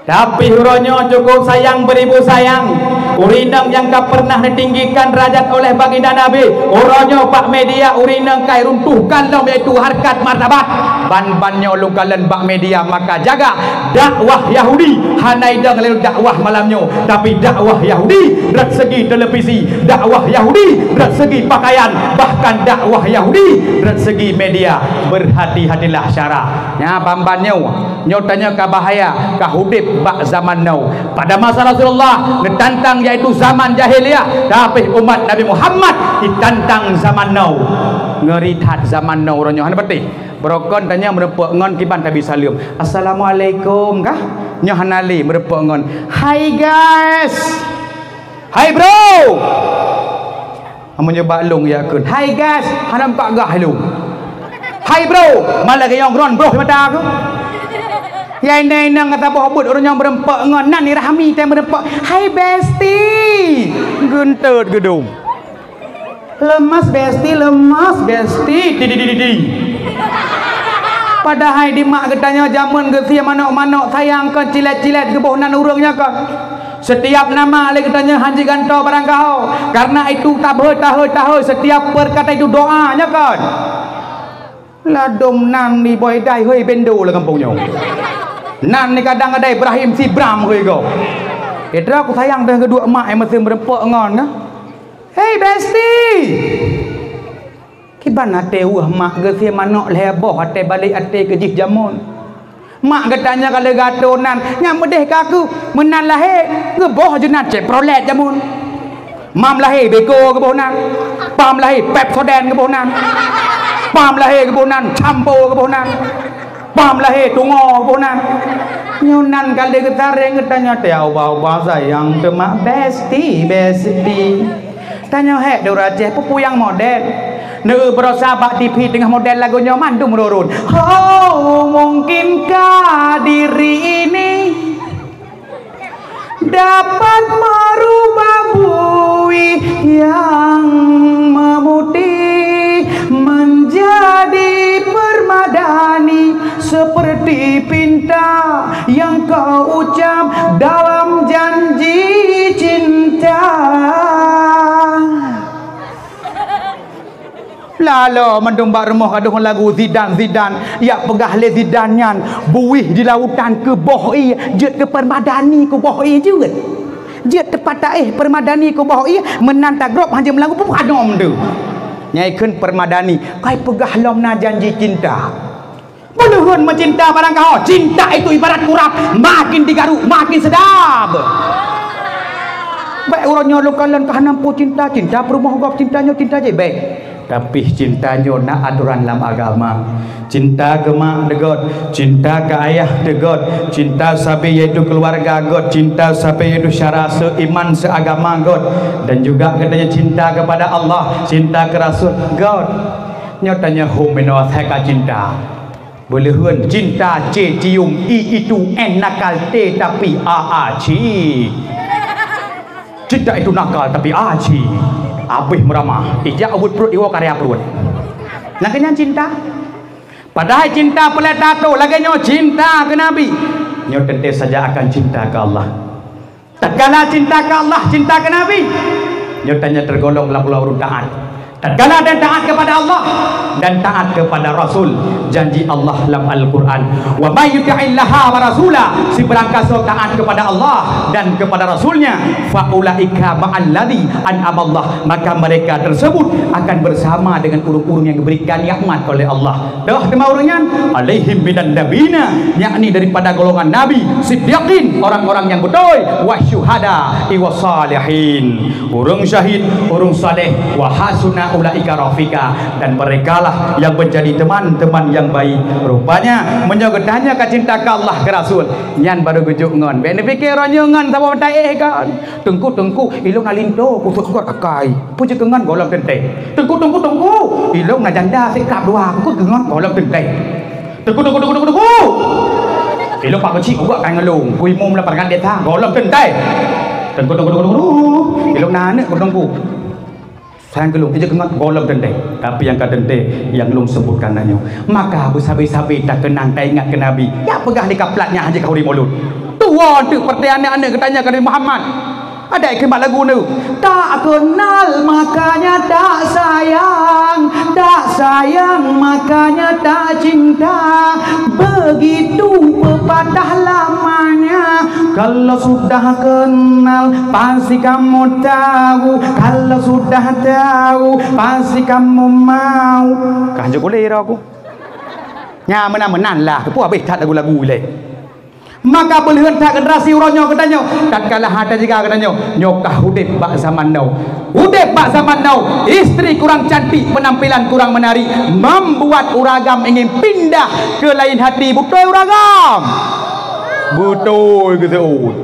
Tapi uroe nyoe cukup sayang beribu sayang. Ureueng inong nyang ka pernah neutinggikan derajat oleh baginda Nabi, uroe nyoe bak media ureueng inong ka iruntuhkan lom, yaitu harkat martabat. Ban-ban nyoe lôn kalon bak media, maka jaga dakwah Yahudi. Hana idong lé dakwah malam nyoe, tapi dakwah Yahudi rot segi televisi, dakwah Yahudi rot segi pakaian, bahkan dakwah Yahudi rot segi media. Berhati-hatilah syara. Nya ban-ban nyoe, nyoe tanyoe ka bahaya, ka udeb bak zaman now. Pada masa Rasulullah neutantang, yaitu zaman jahiliyah, tapi umat Nabi Muhammad ditantang zaman now. Ngeri that zaman now uroe nyoe, hana patéh. Beurokon tanyoe meureumpok ngon kiban tabi saleuem. "Assalamualaikum," kah? Nyoe hana lé meureumpok ngon, "Hai guys." "Hai bro." Amun nyoe bak lôn yakheun, "Hai guys," hana meukat gah lôn. "Hai bro," malah geunyong ron broh mata aku. Ya inong-inong kata boh buet ureueng nyang meureumpok ngon nan ni Rahmi teuh meureumpok, "Hai bestie." Geunteut geudong. "Lemas bestie, lemas bestie." Di, di, di, di, di. Padahai di mak geutanyoe jameun geusie manok-manok sayang kon cilet-cilet geuboh nan ureueng nyoe kon. Setiap nama lé geutanyoe hanjeuet gantoe barang gaho. Karena itu tabheu, taheu, taheu, setiap perkataan itu doa nyoe kon. Ladom nan di boh idai hoi bendo lam gampông nyoe. Nan ni kadang ada Ibrahim si Bram hoi go. Idra ku sayang dah geudua mak yang mesti meureumpok ngon kan. Hei bestie. Kiban até weueh mak geusie manok lhée boh até balek até keu jih jameun. Mak geutanyoe ka leuga tô nan, nyang meudeh ka aku meunan lahé geuboh jeunan Chevrolet jameun. Mam lahé Beko geuboh nan. Pam lahé Pepsodent geuboh nan. Pam lahé geuboh nan Campo geuboh nan. Pam lahé Tungo geuboh nan. Nyoe nan ka lheueh geutareng geutanyoe teuh ubah-ubah sayang teuh mak bestie, bestie. Tanyoe hék di ureueng Aceh peue-peue nyang modern. Neu beurasa bak T V teungoh modern lagu nyoe mandum rurun. Oh, mungkinkah diri ini dapat merubah buih yang memutih menjadi permadani seperti pinta yang kau ucap dalam janji cinta. Lalo mandum bak rumoh gadôh lagu Zidane, Zidane. Yak peugah lé Zidane nyan, buih di lautan keu boh ié, jeuet keu permadani keu boh ié jeuet. Jeuet teupataéh permadani keu boh ié, meunan tagrôb hanjeuet meulagu puh anom tu. Nyai kheun permadani, kai peugah lom na janji cinta. Peuleuheun meucinta barang gaho, cinta itu ibarat kurab, makin digaruk, makin sedap. Bèk uroe nyoe lôn kalon ka hana peue cinta, cinta peurumoh gob, cinta nyoe, cinta jih, bèk. Tapi cinta nyoe na atoran lam agama. Cinta keu mak teuh göt, cinta keu ayah teuh göt, cinta sabe yaitu keluarga göt, cinta sabe yaitu syara seuiman seuagama göt, dan juga katanya cinta kepada Allah, cinta keu Rasul göt. Nyoe tanyoe hom meunoe asai ka cinta. Beuleuheun cinta C cium I itu N nakal T tapi A A ci. Cinta itu nakal tapi A ci. Abéh meuramah. Ijak ubit pruet iwoe karya pruet. Nah, keunyan cinta. Padahai cinta peulét tato lagèe nyoe cinta keu Nabi. Nyoe teuntèe saja akan cinta keu Allah. Tatkala cinta keu Allah, cinta keu Nabi, nyoe tanyoe tergolong lam ureueng taat. Tatkala dan taat kepada Allah dan taat kepada Rasul, janji Allah lam Al-Quran, "Wa may yuti'illaha wa rasulah," sibarang kasoe taat kepada Allah dan kepada Rasulnya, "fa ulaika ma'alladzi an'amallah," maka mereka tersebut akan bersama dengan ureueng-ureueng yang diberikan nikmat oleh Allah. Toh teuma ureueng nyan, "alaihim minan nabiyina," yakni daripada golongan nabi, siddiqin, orang-orang yang beutôi, wasyuhada, iwa salihin, ureueng syahid, ureueng saleh, wa hasuna ulaika rafiqa, dan merekalah yang menjadi teman-teman yang baik. Rupanya, meunyoe geutanyoe ka cinta keu Allah, keu Rasul, nyan baru geujok ngon. Bèk neupike uroe nyoe ngon saboh mata éh kon. "Teungku, teungku, ilôn na linto kusut göt akai. Peue jeuet keu ngon gohlom teuntèe." "Teungku, teungku, teungku, ilôn na janda sikrab dua, peue jeuet keu ngon gohlom teuntèe." "Teungku, teungku, teungku, teungku, teungku, ilôn pak keuchik göt akai ngon lôn, ku imum lam paregan desa gohlom teuntèe." "Teungku, teungku, teungku, teungku, ilôn na aneuk ku teungku. Sayang keu lôn, peue jeuet keu ngon gohlom teuntèe." Tapi nyang ka teuntèe nyang lôn seubutkan na nyoe. Maka beusabe-sabe takeunang taingat keu Nabi. Yak peugah lé kaplat nyang hana jikahuri mulod. Tuwo teuk peurtanyaan aneuk geutanyoe keu Nabi Muhammad. Ada keumat lagu tu. Tak kenal makanya tak sayang, tak sayang makanya tak cinta. Begitu pepatah lamanya. Kalau sudah kenal pasti kamu tahu. Kalau sudah tahu pasti kamu mau. Kah jok uleh aku. Nya meunan-meunan lah. Keupeue habéh that lagu-lagu ilée. Maka beuleuheun that generasi uroe nyoe geutanyoe, tatkala hana tajeuga geutanyoe, nyoe ka udeb bak zaman now. Udeb bak zaman now, istri kurang cantik, penampilan kurang menarik, membuat uragam ingin pindah ke lain hati. Beutôi uragam? Beutôi geuseuôt.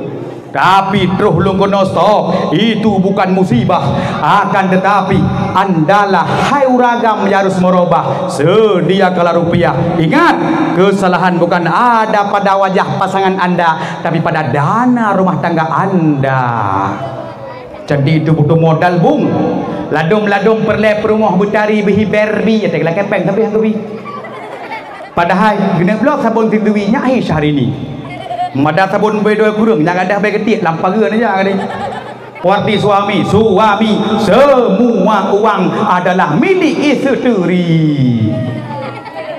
Tapi troh lôn keunoe stop, itu bukan musibah. Akan tetapi, andalah hai uragam yang harus merubah. Sediakanlah rupiah. Ingat, kesalahan bukan ada pada wajah pasangan anda, tapi pada dana rumah tangga anda. Jadi itu butuh modal, Bung. Ladom-ladom peureulée peurumoh beutari beuhi Barbie, ya, teuk lakée péng tapi nyang keubi. Padahai geuneuk bloe sabon sendiri nyak hai Syahrini. Mada sabon bée dua kureueng, nyang gadah bée geutiek lam pageue aja tadi. Warti suami, suami, semua uang adalah milik isteri.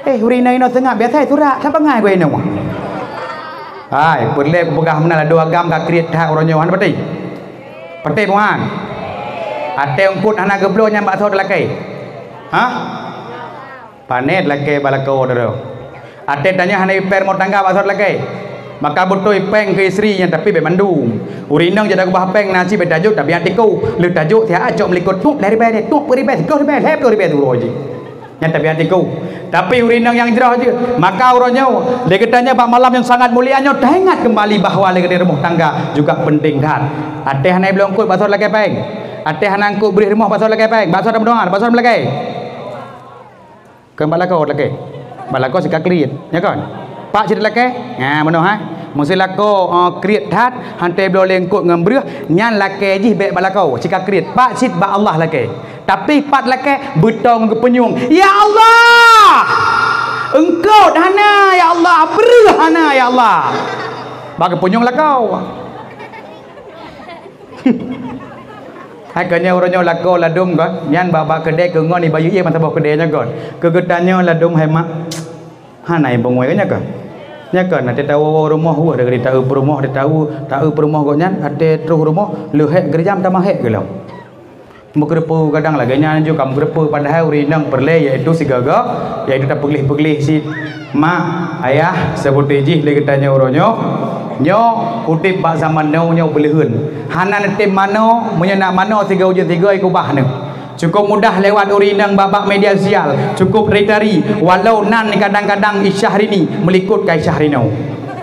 Eh, ureueng inong inoe seungab biasa surat, sapa ngai geuh inong? Hai, peureulée kupeugah meunan ladom agam ka kriet that uroe nyoe, hana patéh. Patéh, Muhan. Até eungkot hana geubloe nyan bak soe teulakée? Hah? Panet lakée bak lakoe droe. Até tanyoe hana ipéng rumoh tangga bak soe lakée. Maka beutôi péng keu istri nyan tapi bék mandum. Ureueng inong jak takeubah péng na cit bék tajok tapi nyang tiko. Lheueh tajok siat cok meulikot tuek lhée ribée, tuek peuet ribée, sigoe ribée, lhée ploh ribée siuroe jih. Nyan tapi nyang tiko. Tapi ureueng inong nyang jroh jeuet. Maka uroe nyoe, lé geutanyoe bak malam nyang sangat mulia nyoe taingat keumbali bahwa lé geutanyoe rumoh tangga juga penting that. Até hana ibloe eungkot bak soe lakée péng. Até hana eungkot bri rumoh bak soe lakée péng. Bak soe tameudoá, bak soe lakée. Kon bak lakoe lakée. Bak lakoe sika kriet, nya kon? Pak cit lakée? Nya, meunoe hai. Meusé lakoe, eh, kriet that, hana ibloe lé eungkot ngon breueh, nyan lakée jih bék bak lakoe, sika kriet. Pak cit bak Allah lakée. Tapi pat lakée, beutôi ngon geupeunyueng, "Ya Allah! Eungkot hana, ya Allah! Breueh hana, ya Allah!" Bak geupeunyueng lakoe. Hai, keu nyoe uroe nyoe lakoe ladom kon, nyan bak-bak keudè keu ngon ibayeue ié mata boh keudè nyoe kon. Keu geutanyoe ladom hai mak, hana ié beungui keu nyoe kon. Nyoe kon, até tawoe-woe rumoh weueh, dari taeu peurumoh, dari taeu, taeu peurumoh gobnyan, até troh rumoh, leuhek geurjam tamah hék geulom. Meukeureupeue kadang lagèe nyan ju ka meukeureupeue, padahai ureueng inong peureulèe, yaitu sigoe-goe, yaitu tapeugleh-peugleh cit. Mak, ayah, seubut jih lé geutanyoe uroe nyoe, nyoe udép bak zaman now nyoe beuleuheun. Hana neutem manoe, meunyoe na manoe sigoe ujeuen sigoe keubah neuh. Cukôp mudah lewat ureueng inong bak-bak media sosial, cukôp ritari, walau nan kadang-kadang i Syahrini meulikot keu i Syahrini.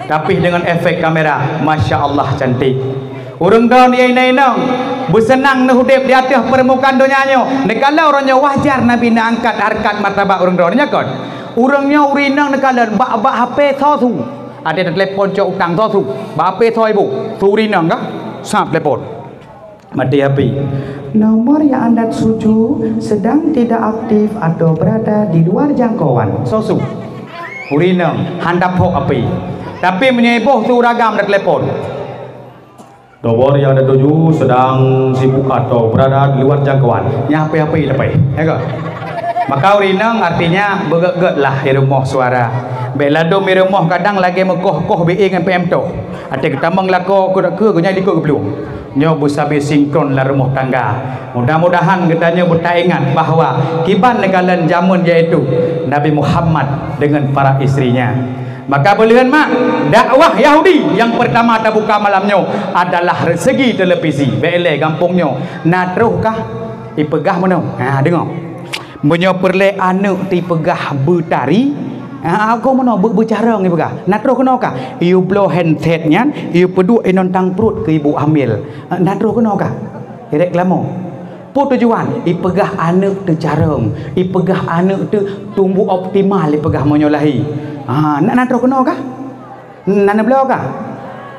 Tapi deungon efek kamera, masya Allah cantik. Ureueng droeneuh inong-inong, beuseunang neuh udép di ateueh peurmukaan donya nyoe. Neukalon uroe nyoe wajar Nabi neuangkat hareukat martabat ureueng droeneuh nyoe kon. Ureueng nyoe ureueng inong neukalon bak-bak H P soe su. Adak teulepon cok utang soe su. Bak H P soe ibu. Su ureueng inong ka? Sab teulepon. Mati H P. Nomor yang Anda tuju sedang tidak aktif atau berada di luar jangkauan. Soe su. Ureueng inong handap hok H P. Tapi meunyoe iboh su ureueng agam dak teulepon. Nomor yang Anda tuju sedang sibuk atau berada di luar jangkauan. Nyan H P-H P leupah. Ya ke? Maka ureueng inong artinya beugét-gét lah i rumoh suara. Bèk ladôm i rumoh kadang lagèe meukoh-koh B E ngon P M toh. Até geutamong lakoe keu-keu geuh nyan likot geuplueng. Nyoe beusabe sinkron lam rumoh tangga. Mudah-mudahan geutanyoe beutaingat bahwa kiban neukalon jameun yaitu Nabi Muhammad dengan para istrinya. Maka beuleuheun mak, dakwah Yahudi nyang peurtama tabuka malam nyoe adalah segi televisi. Bèk lé gampông nyoe na troh kah ipeugah meunoe. Ha, deungö. Meunyoe peureulèe aneuk teupeugah beutari, ha, agoe meunoe beu-, beucarông ipeugah. Na troh keunoe kah? Iyue bloe handset nyan, iyue peuduek inong tang pruet keu ibu hamil. Ha, na troh keunoe kah? Reklamo. Peue tujuan? Ipeugah aneuk teucarông, ipeugah aneuk teu tumbuh optimal, ipeugah meunyoe lahé. Ha, na, na troh keunoe kah? Na neubloe kah?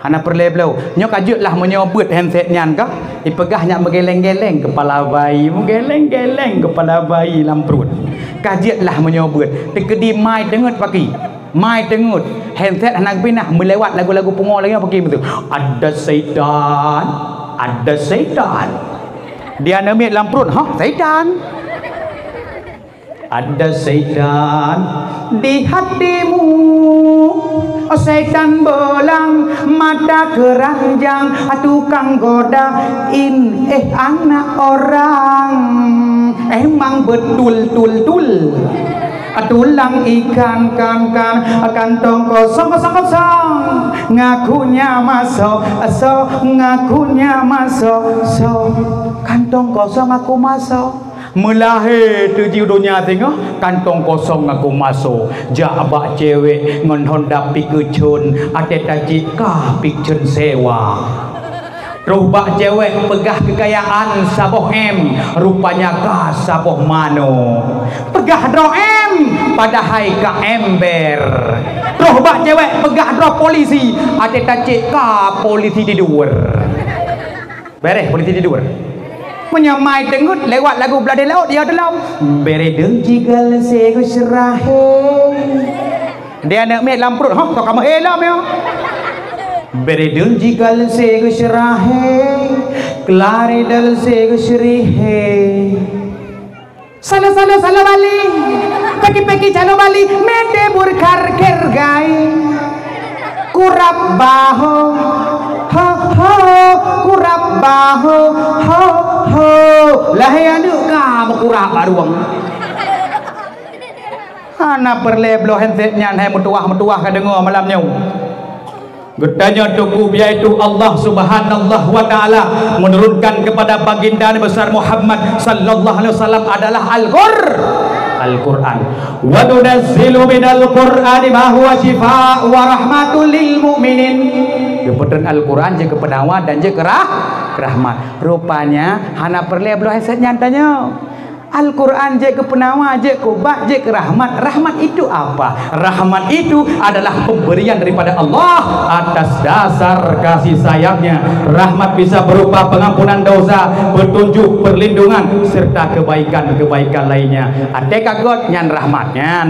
Hana peureulèe bloe. Nyoe ka jeuet lah meunyoe beuet handset nyan kah? Ipeugah nyak meugeleng-geleng keupala bayi, meugeleng-geleng keupala bayi lam pruet. Ka jeuet lah meunyoe beuet. Teukeudi mai teungeut paki. Mai teungeut. Handset hana geupinah, meulewat lagu-lagu pungo lagèe nyoe paki meusu. Ada syaitan. Ada setan. Di aneuk miet lam pruet, hah, setan. Ada setan di hatimu. Oh, setan belang mata keranjang, tukang godain, eh, anak orang. Emang betul, tul, tul. Tulang ikan, kan, kan, kantong kosong, kosong, kosong. Ngakunya masuk, so, ngakunya masuk, so. Kantong kosong aku masuk. Meulahé teuji donya singoh, kantong kosong aku masuk. Jak bak cewek ngon Honda Pickup, até tacit ka Pickup sewa. Troh bak cewek peugah keukayaan saboh M, rupanya ka saboh mano. Peugah droe M, padahai ka ember. Troh bak cewek peugah droe polisi, até tacit ka polisi tidur. Bereh polisi tidur. Meunyoe mai teungeut lewat lagu Blah di Laôt, ya dalam. Bere deungon jigal seugeuseurah he. Di aneuk miet lam pruet, hah, toh kamoe helom ya. Bere deungon jigal seugeuseurah he. Kelari dal seugeuseurih he. Salo-salo salo Bali, peki-peki calo Bali, mete burkar kergai. Kurab baho, ho, ho, kurab baho, ho, ho. Lahé aneuk ka meukurab barueng. Hana peureulée bloe handset nyan hai meutuwah-meutuwah ka deungoe malam nyoe. Geutanyoe tuku, yaitu Allah Subhanahu wa Ta'ala menurunkan kepada Baginda Nabi besar Muhammad sallallahu alaihi wasallam adalah Al-Qur-, Al-Qur'an. "Wa nunazzilu minal Qur'ani ma huwa syifa wa rahmatul lil mu'minin." Geupeutreun Al-Qur'an jeuet keu peunawa dan jeuet keu rah-, rahmat. Rupanya hana peureulée bloe handset nyan tanyoe. Al-Qur'an jeuet keu peunawa, jeuet keu ubat, jeuet keu rahmat. Rahmat itu apa? Rahmat itu adalah pemberian daripada Allah atas dasar kasih sayang-Nya. Rahmat bisa berupa pengampunan dosa, petunjuk, perlindungan, serta kebaikan-kebaikan lainnya. Até ka göt nyan rahmat. Nyan.